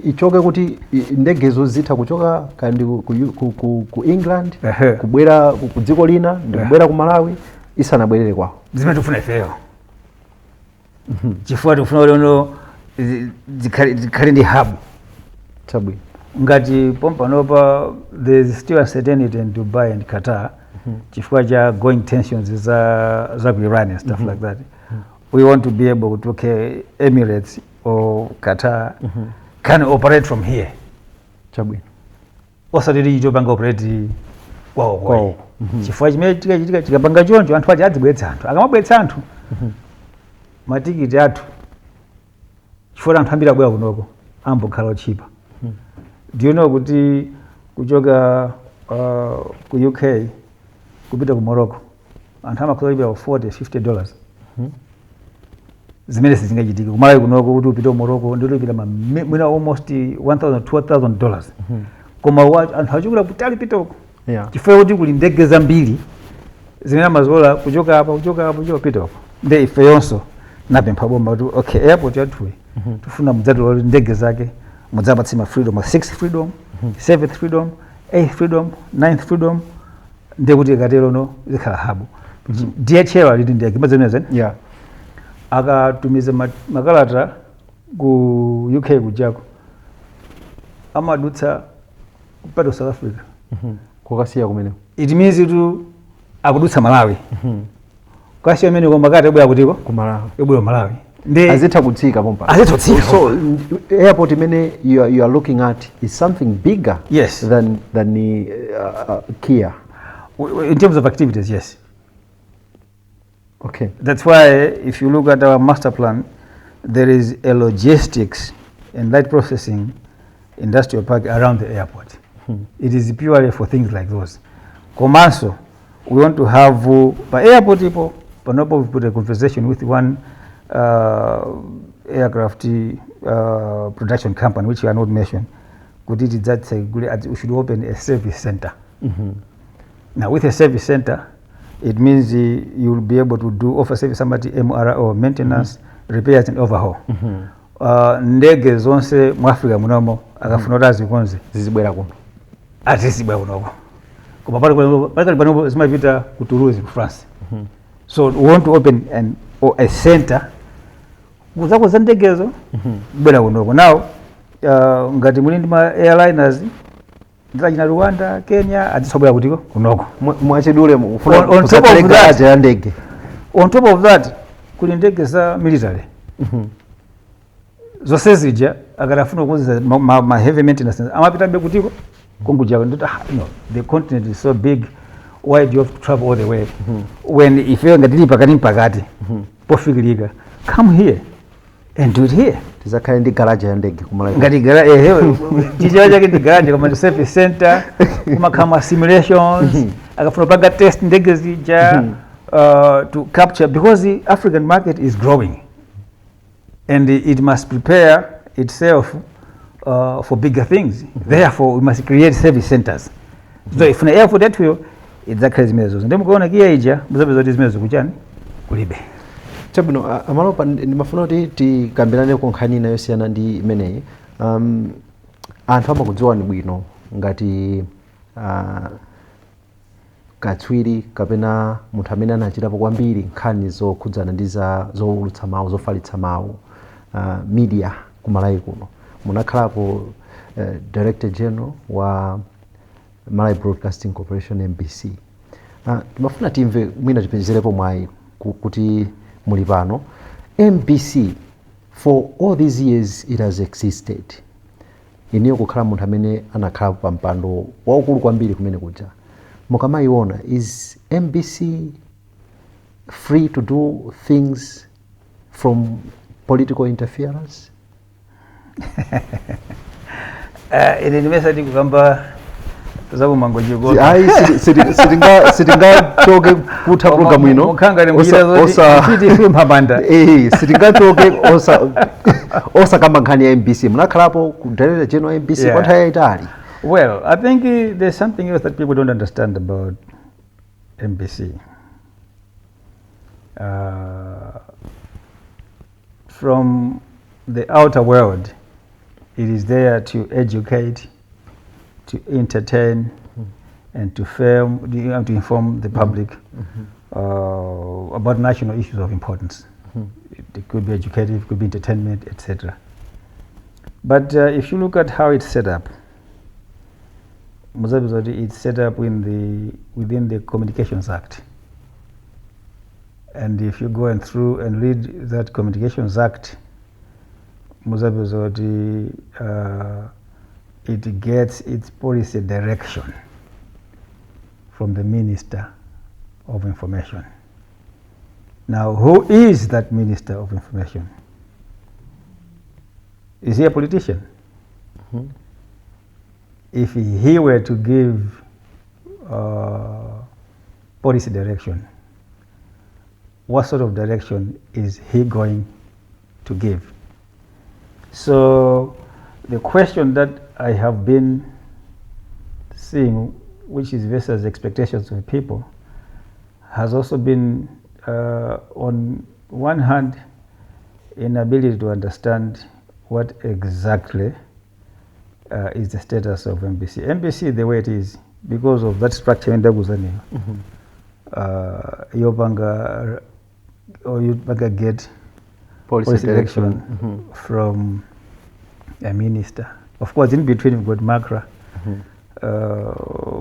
Ichoke kuti ndegezo zitha kuchoka kandi ku England, kubwera ku dziko lina ndi kubwera ku Malawi isanabwerere kwawo. Zimene tikufuna ifeyo, chifukwa tikufuna kuti ono zikhale ndi hub. Chabwino. Ngati pompanopa there is still uncertainty in Dubai and Qatar chifukwa cha going tensions za ku Iran and stuff like that, we want to be able to, okay, Emirates or Qatar can operate from here, Chabwino. Osati tichopanga operate kwawo. Kwawo. Chifukwa chimene chikachitika, chikapanga choncho, anthu aja adzibweretsa anthu. Akamabweretsa anthu, matikiti athu, chifukwa anthu ambiri abwera kunoko, ambokhala otchipa. Do you know kuti kuchoka ku UK kupita ku Morocco anthu amakhala kulipira 40, $50, zimene sizingachitika kuMalawi kunoko kuti upite ku Morocco ndilipira mwina almost 1000, $2000, koma anthu achokera kutali pita uko, chifukwa kuti kuli ndege zambiri zimene amazola kuchoka apa, kuchoka apa, kuchoka pita uko. Nde ifeyonso Napempha boma kuti okay, airport yathuyi tifuna mudzatolole ndege zake, mudzapatse ma freedom, sixth freedom, seventh freedom, eighth freedom, ninth freedom. Ndekuti ikatero no zikhala hub. DHL aliti ndege mazeneze akatumiza makalata ku UK kujako amadutsa kupata South Africa. Kukasiya kumeneko. It means itu akudutsa Malawi kasiya amene koma makalata ebwera kutiko? Kumalawi. Ebwera Malawi ndi Azitha kutsika pompa. Azitha kutsika. So airport imene you are looking at is something bigger Yes. than the KIA. In terms of activities, yes. That's why if you look at our master plan, there is a logistics and light processing industrial park around the airport. It is purely for things like those. Komanso, we want to have pa airport ipo panopo we put a conversation with one aircraft production company which we are not mentioned kuti tidzatsegule, we should open a service center. Now with a service center, it means you will be able to do offer service amati MRO, maintenance, repairs and overhaul. Ndege zonse mu Africa munomo akafuna kuti azikonze zizibwera kuno. Azizibwera kunoko, koma pakali panopo zimapita ku Toulouse ku France. So we want to open or a center kuzakonza ndegezo kubwera kunoko. Now ngati muli ndi ma airliners ndilachina Rwanda, Kenya, azitsobwera kutiko kunoko. Mwachidule mufuna On top of kusapereka that- ya ndege. On top of that, kuli ndege za military zonse zija akatafuna kukonza ma heavy maintenance amapitabe kutiko kongujako. Nditi ah, no, the continent is so big, why do you have to travel all the way when ife ngati tili pakati mpakati pofikirika? Come here and do it here. Tizakhale ndi garaja ya ndege kumalawi. Ngati ehe, chichewa chake ndi garage koma ndi service center, kumakhala ma simulations akafuna kupanga test ndege zija to capture, because the African market is growing and it must prepare itself for bigger things. Therefore we must create service centers. So ifuna airport yathuyo idzakhale zimenezo. Ndi mukaona KIA ija muzapeza kuti zimenezo kuchani kulibe. Chabwino, amalopa, ndimafuna kuti tikambirane ku nkhani ina yosiyana ndi imeneyi. Anthu amakudziwani bwino ngati katswiri kapena munthu amene anachitapo kwambiri nkhani zokhudzana ndi za zowulutsa mawu, zofalitsa mawu, media kumalawi kuno. Munakhalapo director general wa Malawi Broadcasting Corporation, MBC. Timafuna timve, mwina tipezerepo mwayi kuti muli pano, MBC for all these years it has existed, iniyo kukhala munthu amene anakhalapo pa mpando waukulu kwambiri kumene kuja, mukamayiona, is MBC free to do things from political interference? Ine ndimesati kukamba zakumangochiko. Ayi, sitingachoke kutha program ino Mukhanga nimchita. Eh, sitingachoke osakamba nkhani ya MBC. Munakhalapo ku director general MBC kwa nthawi yayitali. Well, I think there's something else that people don't understand about MBC. From the outer world, it is there to educate, to entertain, and to inform the public about national issues of importance. It could be educative, it could be entertainment, etc. But if you look at how it's set up, Mozambique, it's set up within the Communications Act. And if you go and through and read that Communications Act, Mozambique, it gets its policy direction from the Minister of Information. Now, who is that Minister of Information? Is he a politician? If he were to give policy direction, what sort of direction is he going to give? So the question that I have been seeing, which is versus expectations of people, has also been on one hand, Inability to understand what exactly is the status of MBC. MBC, the way it is, because of that structure ndakuuzaniyo, yopanga or yopanga get policy, policy direction, direction from a minister. Of course, in between we've got MACRA,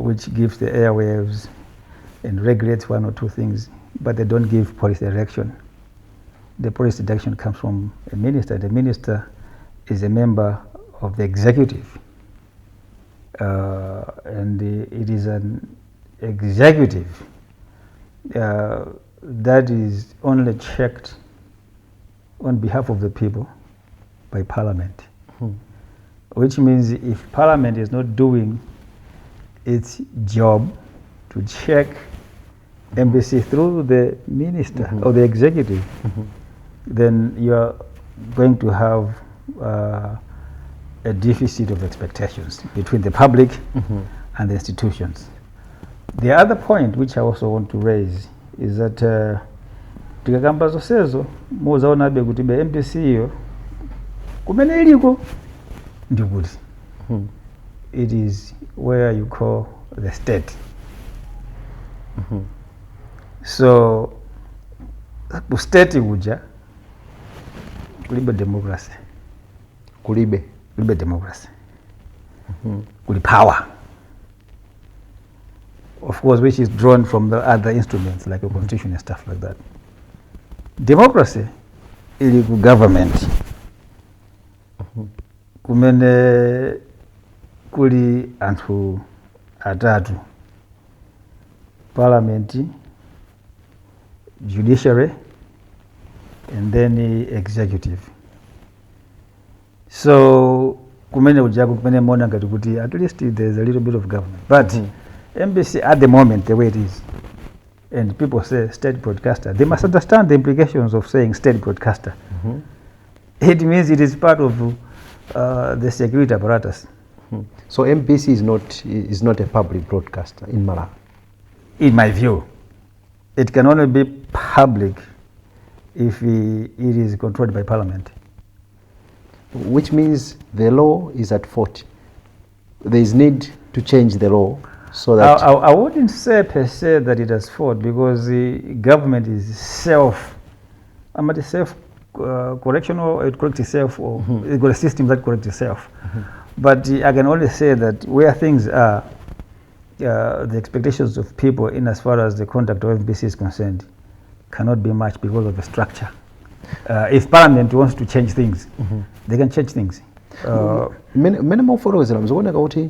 which gives the airwaves and regulates one or two things, but they don't give policy direction. The policy direction comes from a minister. The minister is a member of the executive, and it is an executive that is only checked on behalf of the people by parliament. Which means if parliament is not doing its job to check MBC through the minister or the executive, then you are going to have a deficit of expectations between the public and the institutions. The other point which I also want to raise is that tikakamba zonsezo, muzaonabe kuti be MBC iyo kumene iliko ndikuti it is where you call the state. So ku state kuja kulibe democracy. Kulibe. Kulibe democracy, kuli power, of course, which is drawn from the other instruments like a constitution and stuff like that. Democracy ili ku government, kumene kuli anthu atatu: parliament, judiciary and then the executive. So kumene kujako kumene mona ngati kuti at least there's a little bit of government, but MBC at the moment, the way it is, and people say state broadcaster, they must understand the implications of saying state broadcaster. It means it is part of the security apparatus. So MBC is not a public broadcaster in Malawi? In my view, it can only be public if it is controlled by parliament. Which means the law is at fault. There is need to change the law so that I wouldn't say per se that it has fault, because the government is self, I'm at self correction, or it corrects itself, or it's got a system that corrects itself. But I can only say that where things are, the expectations of people in as far as the conduct of MBC is concerned cannot be much because of the structure. If parliament wants to change things, they can change things. Mmene mukufotokozera mzikuoneka kuti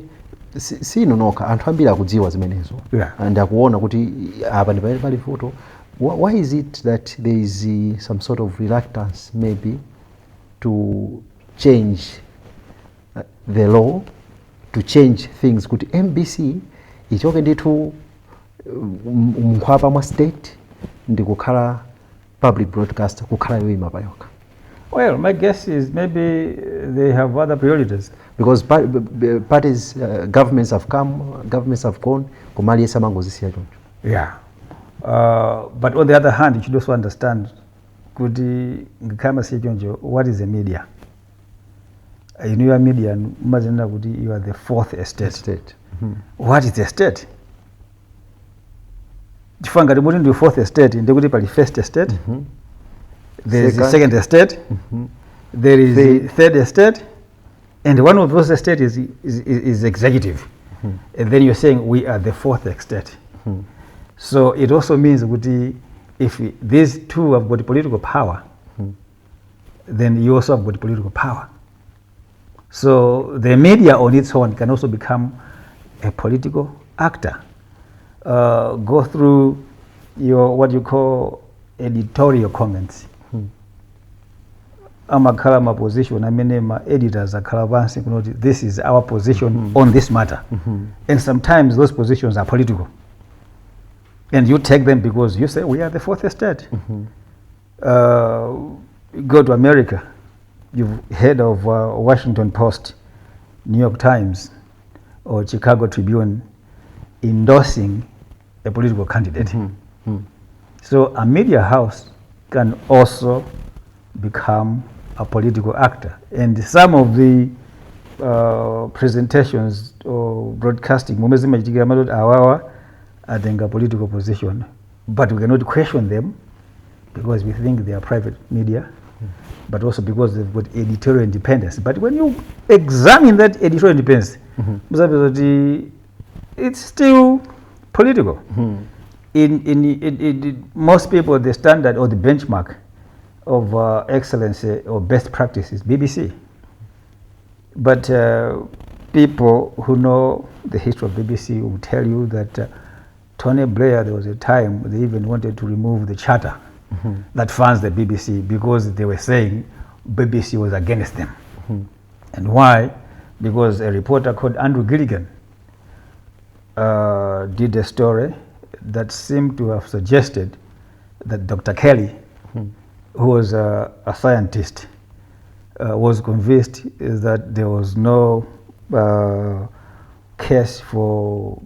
si inu nokha, anthu ambiri akudziwa zimenezo and akuona kuti apa ndi pamene pali vuto. Why is it that there is some sort of reluctance maybe to change the law, to change things kuti MBC ichoke ndithu mnkhwapa mwa state ndi kukhala public broadcaster, kukhala yoyima payokha? Well, my guess is maybe they have other priorities. Because parties, governments have come, governments have gone, koma aliyense amangozisiya choncho. Yeah. But on the other hand, you should also understand kuti ngakhale siya choncho, what is a media? In your media, mumazinena kuti you are the fourth estate. State. What is the state? Chifukwa ngati muti ndi fourth estate, ndikuti pali first estate, there is the Second. Second estate, there is the Third. Third estate, and one of those estate is executive. And then you're saying we are the fourth estate. So it also means kuti if these two have got political power, then you also have got political power. So the media on its own can also become a political actor. Go through your what you call editorial comments. Amakhala ma position amene ma editors akhala pansi kunoti this is our position on this matter, and sometimes those positions are political and you take them because you say we are the fourth estate. Go to America, you've heard of Washington Post, New York Times or Chicago Tribune endorsing a political candidate. So a media house can also become a political actor. And some of the presentations or broadcasting, momwe zimachitikira amati awawa atenga political position, but we cannot question them because we think they are private media, but also because they've got editorial independence. But when you examine that editorial independence, muzapeza kuti it's still political. In most people, the standard or the benchmark of excellence or best practice is BBC. But people who know the history of BBC will tell you that Tony Blair, there was a time they even wanted to remove the charter that funds the BBC because they were saying BBC was against them. And why? Because a reporter called Andrew Gilligan did a story that seemed to have suggested that Dr. Kelly, who was a scientist, was convinced that there was no case for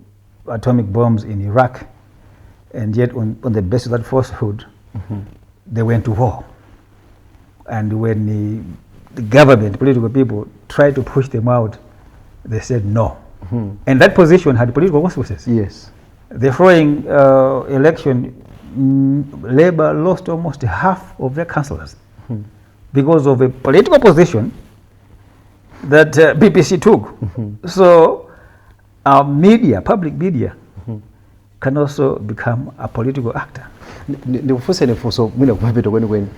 atomic bombs in Iraq, and yet on the basis of that falsehood, they went to war. And when the government, political people, tried to push them out, they said no. And that position had political consequences. The following election, Labour lost almost half of their councillors because of a political position that BBC took. So our media, public media, can also become a political actor. Ndikufunseni funso mwina kumapeto kwenikweni.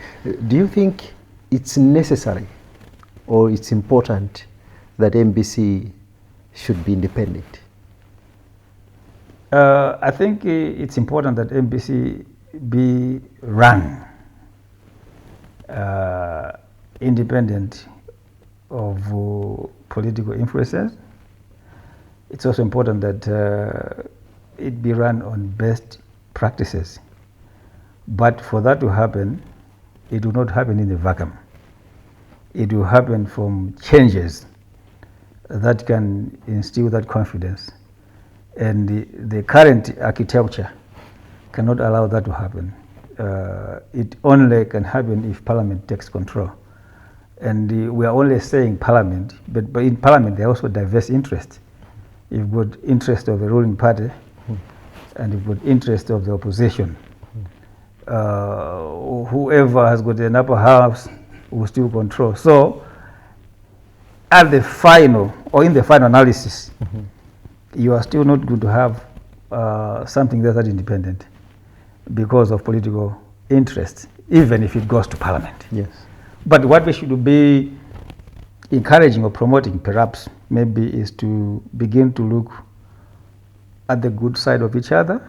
Do you think it's necessary or it's important that MBC should be independent? I think it's important that MBC be run independent of political influences. It's also important that it be run on best practices. But for that to happen, it will not happen in the vacuum. It will happen from changes that can instill that confidence. And the current architecture cannot allow that to happen. It only can happen if Parliament takes control. And we are only saying Parliament, but in Parliament there are also diverse interests. You've got interest of the ruling party, and you've got interest of the opposition. Whoever has got an upper house will still control. So, at the final, or in the final analysis, you are still not going to have something that's not independent because of political interest, even if it goes to Parliament. But what we should be encouraging or promoting, perhaps, maybe, is to begin to look at the good side of each other,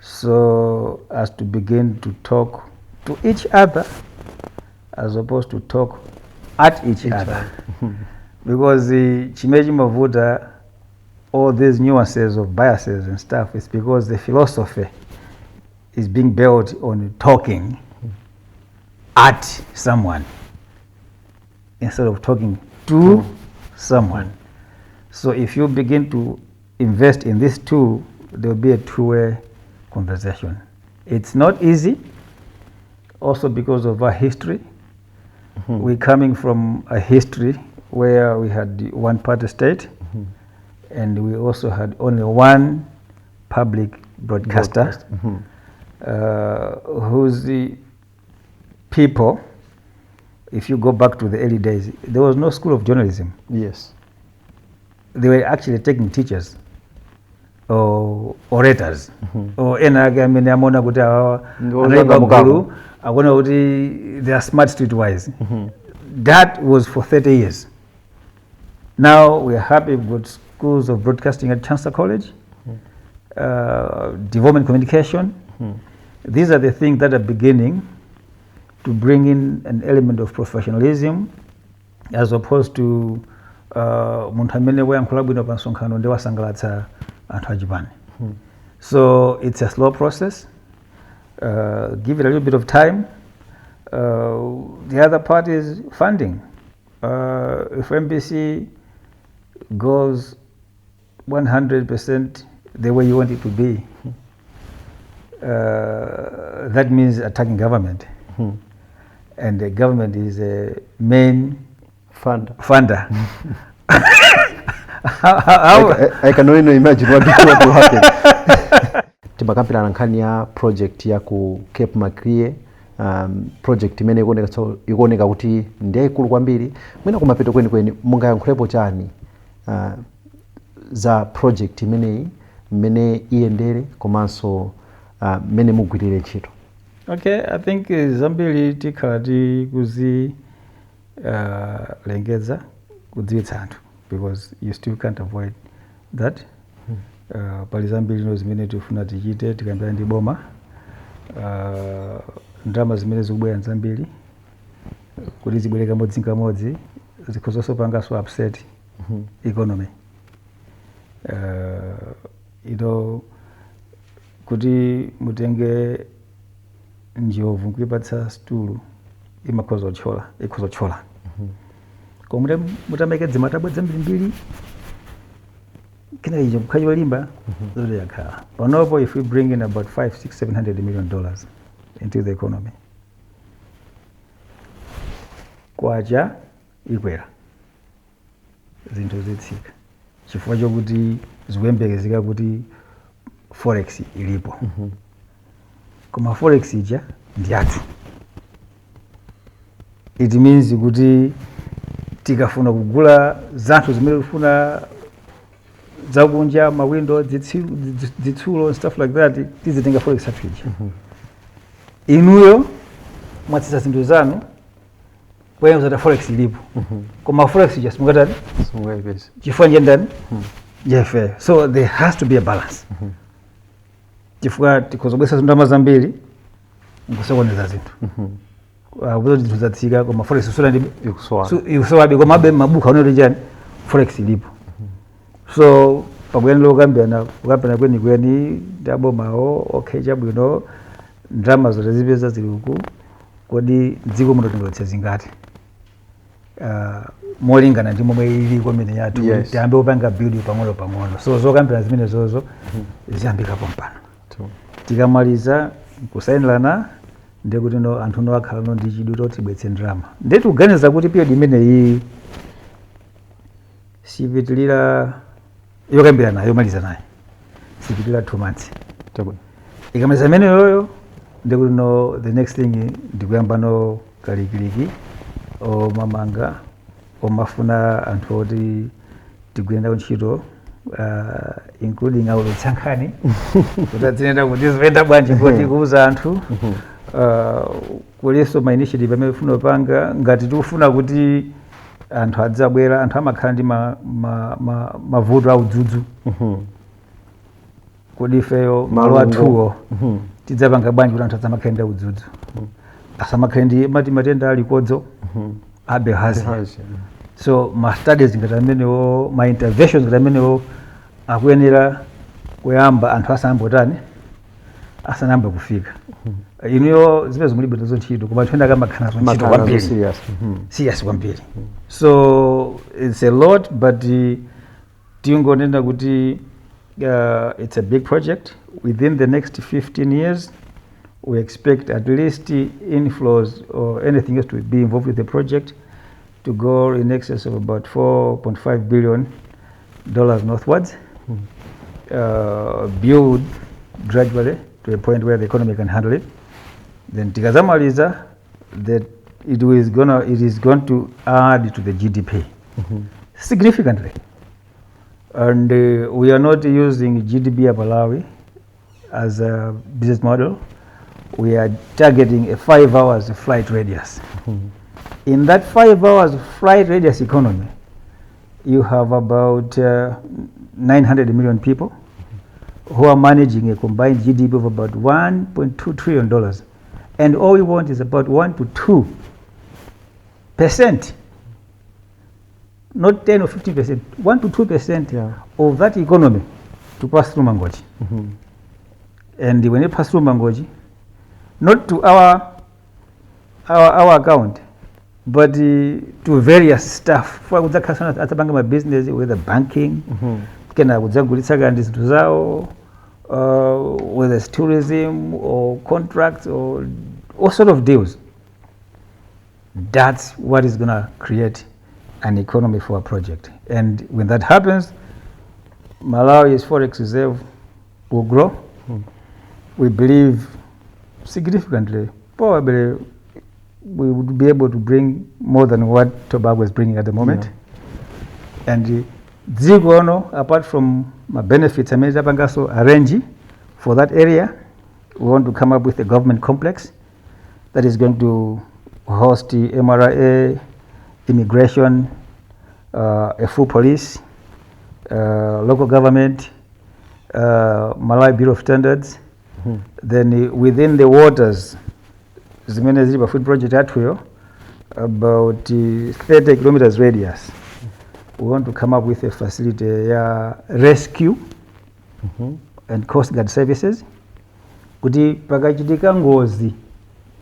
so as to begin to talk to each other as opposed to talk at each Each other. Because the chimene chimavuta, all these nuances of biases and stuff, is because the philosophy is being built on talking at someone instead of talking to someone. So if you begin to invest in this tool, there will be a two-way conversation. It's not easy, also because of our history. We're coming from a history where we had one party state, and we also had only one public broadcaster, Broadcast. Whose the people, if you go back to the early days, there was no school of journalism. They were actually taking teachers or orators or ena ake amene amaona kuti awawa Ndi anali ozangamukapo. pagulu, akuona kuti they are smart, streetwise. That was for 30 years. Now we are happy we've got schools of broadcasting at Chancellor College, development communication. These are the things that are beginning to bring in an element of professionalism as opposed to munthu amene wayankhula bwino pa msonkhano ndi wasangalatsa anthu achipani. So it's a slow process. Give it a little bit of time. The other part is funding. If MBC goes 100% the way you want it to be, that means attacking government. And the government is a main funder. Funder. How, I can only imagine what will happen. Timakambirana nkhani ya project ya ku Cape Maclear, project imene ikuoneka ikuoneka kuti ndi yayikulu kwambiri. Mwina kumapeto kwenikweni mungayankhulepo chani za project imeneyi, mmene iyendere komanso mmene mugwirire ntchito? Okay, I think zambiri tikhala tikuzi lengeza kudziwitsa anthu, because you still can't avoid that. Pali zambiri no zimene tifuna tichite tikambirana ndi boma. Ndalama zimene zikubwera nzambiri kuti zibwere kamodzi kamodzi zikhozonso panganso upset economy. Kuti mutenge njovu nkuipatsa stulu, imakhoza kuthyola, ikhoza kuthyola, koma mutameke dzimatabwa zambirimbiri kenaka icho kukhala cholimba zote yakhala. Panopo if we bring in about 5 6 $700 million into the economy, kwacha ikwera, zinthu zitsika, chifukwa chokuti zikuyembekezeka kuti forex ilipo. Koma forex ija ndi yathu. It means kuti tikafuna kugula zinthu zimene tikufuna zakunja, mawindo, zitsulo and stuff like that, tizitenga forex yathu ija. Inuyo mwatsitsa zinthu zanu poyamba, forex ilipo, koma forex ija simungatani? Simungayipeze. Chifukwa nje ndani? Njefe. So there has to be a balance, chifukwa tikhozobwesa ndalama zambiri nkusokoneza zinthu. Kuzo zinthu zatsika koma forex sula ndi Ikusowa. Ikusowabe, komabe mabuku aoneti chani, forex ilipo. So pabwera lokambirana, kukambirana kwenikweni ndi abomawo. Okay, chabwino, ndalama zote zipeza zili uku, kodi dziko muno tingotse zingati molingana ndi momwe ili kwamene yathu? Tiyambe kupanga build pang'ono pang'ono. So zokambirana zimene zozo ziyambikapo mpano. Tikamaliza kusayinirana, ndekuti no anthu no akhala no ndi chidwi choti tibwetse ndalama. Ndiye tikuganiza kuti period imeneyi sipitilira, yokambirana yomaliza naye sipitilira 2 months. Ikamaliza imeneyoyo, ndekuti no the next thing ndikuyamba no kalikiliki omamanga, omafuna anthu oti tigwire nawo ntchito, including aulutsa nkhani kuti azinena kuti zipenda bwanji, kuti kuuza anthu. Kulinso ma initiative amene tifuna kupanga ngati tikufuna kuti anthu adzabwera. Anthu amakhala ndi mavuto audzudzu. Kodi ifeyo malo Malungo. athuwo tidzapanga bwanji kuti anthu asamakhale ndi udzudzu, asamakhale ndi mati matenda alikodzo a bilharzia? Bilharzia. So ma studies ngati amenewo, ma interventions ngati amenewo akuyenera kuyamba anthu asanambotani, asanayambe kufika. Inuyo zimene mulibe nazo ntchito, koma anthu ena akamakhala nazo ntchito Makhala nazo kwambiri. serious. Serious kwambiri. So it's a lot, but tingonena kuti it's a big project. Within the next 15 years we expect at least inflows or anything else to be involved with the project to go in excess of about $4.5 billion northwards, build gradually to a point where the economy can handle it. Then tikazamaliza, that it is going to add to the GDP significantly. And we are not using GDP of Malawi as a business model. We are targeting a 5 hours flight radius. In that 5 hours flight radius economy, you have about 900 million people who are managing a combined GDP of about $1.2 trillion. And all we want is about 1 to 2%, not 10 or 15%, 1 to 2% of that economy to pass through Mangochi. And when it pass through Mangochi, not to our account, but to various staff. For kudzakhala atsapanga ma business, whether banking, kena kudzagulitsa kandi zinthu zawo, whether it's tourism or contracts or all sort of deals. That's what is going to create an economy for a project. And when that happens, Malawi's forex reserve will grow. We believe significantly, probably we would be able to bring more than what tobacco is bringing at the moment. And dziko ono, apart from ma benefits amene tapangaso arrange for that area, we want to come up with a government complex that is going to host the MRA, immigration, a full police, local government, Malawi Bureau of Standards. Then within the waters zimene zili pa food project yathuyo, about 30 kilometers radius, we want to come up with a facility ya rescue and coast guard services, kuti pakachitika ngozi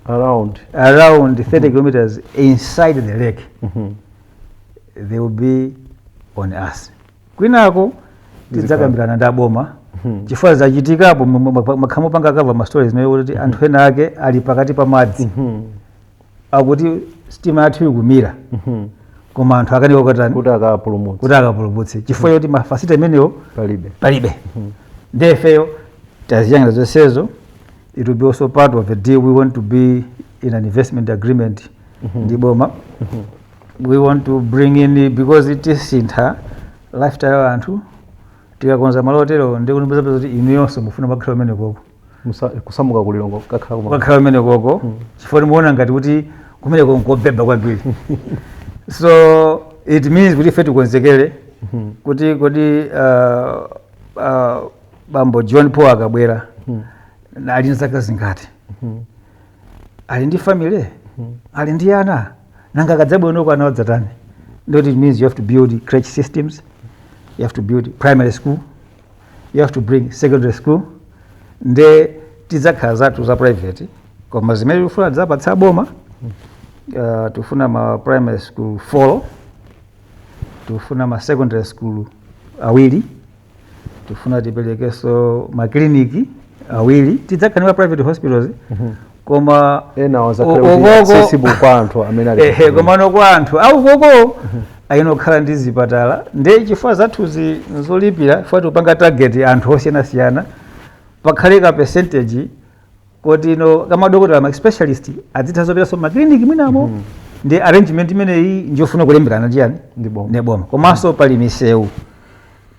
around around 30 kilometers inside the lake, they will be on us. Kwinako tidzakambirana ndi aboma, chifukwa zachitikapo makhamupanga cover ma stories zimene kuti anthu ena ake ali pakati pa madzi, akuti sitima yathu ikumira, koma anthu akanika kutani? Kuti akapulumutse. Kuti akapulumutse, chifukwa choti ma facility amenewo palibe. Palibe. Ndefeyo taziyang'ana zonsezo. It will be also part of a deal. We want to be in an investment agreement ndi boma. We want to bring in, because tisintha lifestyle ya anthu tikakonza malo otero, ndi kuti inuyonso mufuna makhala umene koko. Kusamuka kulilongo kakhala kuma Kukakhala umene koko, chifukwa timuona ngati kuti kumeneko nkobeba kwambiri. So it means kuti ife tikonzekere kuti kodi bambo John Paul akabwera, ali ndi zaka zingati, ali ndi family, ali ndi ana, nanga akadzabwera ana adzatani? Ndoti it means you have to build crèche systems, you have to build primary school, you have to bring secondary school. Nde tidzakhala zathu za private, koma zimene tikufuna tidzapatsa boma, tifuna ma primary school 4, tifuna ma secondary school awiri, tifuna tiperekenso makliniki awiri. Tidzakhala ndi ma private hospitals, koma ena wazakhale kuti accessible kwa anthu amene ali Ehe, komano kwa anthu aukoko ayinokhala ndi zipatala. Nde chifukwa zathuzi nzolipira, chifukwa tikupanga target anthu osiyanasiyana, pakhale ka percentage koti ino kamadokotala, ma specialist adzitha zopitanso makliniki mwinamo. Ndi arrangement imeneyi njofuna kulemberana chiyani? Ndi boma. Ndi boma. Komanso pali misewu,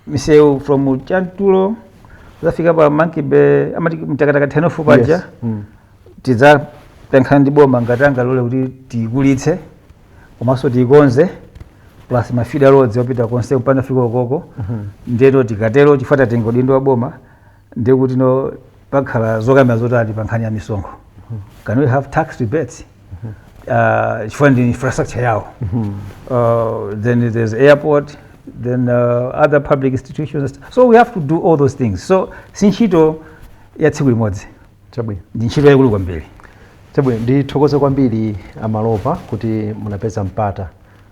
misewu from Chantulo zafika pa Monkey Bay, amati Mtakataka turn-off paja. Yes. Tidzapemphana ndi boma ngati angalole kuti tiyikulitse komanso tiyikonze, plus ma feeder roads opita konse mpaka fika ukoko. Ndeno tikatero, chifukwa tatenga udindo wa boma, ndiye kuti no pakhala zokambira zotali pa nkhani ya misonkho. Can we have tax rebates, chifukwa ndi infrastructure yawo? Then there's airport, then other public institutions. So we have to do all those things. So si ntchito ya tsiku limodzi. Chabwino. Ndi ntchito yaikulu kwambiri. Chabwino, ndithokoze kwambiri Amalopa kuti munapeza mpata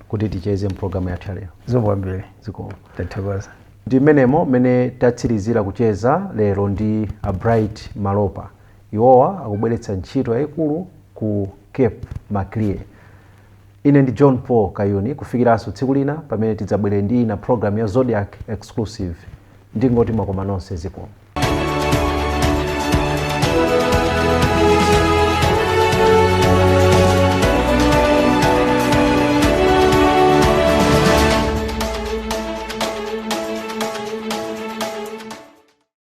kuti ticheze mpulogalamu yathu ya lero. Zikomo kwambiri. Zikomo. Tathokoza. Ndi mmenemo mmene tatsirizira kucheza lero ndi a Bright Malopa. Iwowa akubweretsa ntchito yayikulu ku Cape Maclear. Ine ndi John Paul Kayuni. Kufikiranso tsiku lina pamene tidzabwere ndi ina program ya Zodiak Exclusive, ndingoti mwakoma nonse. Zikomo.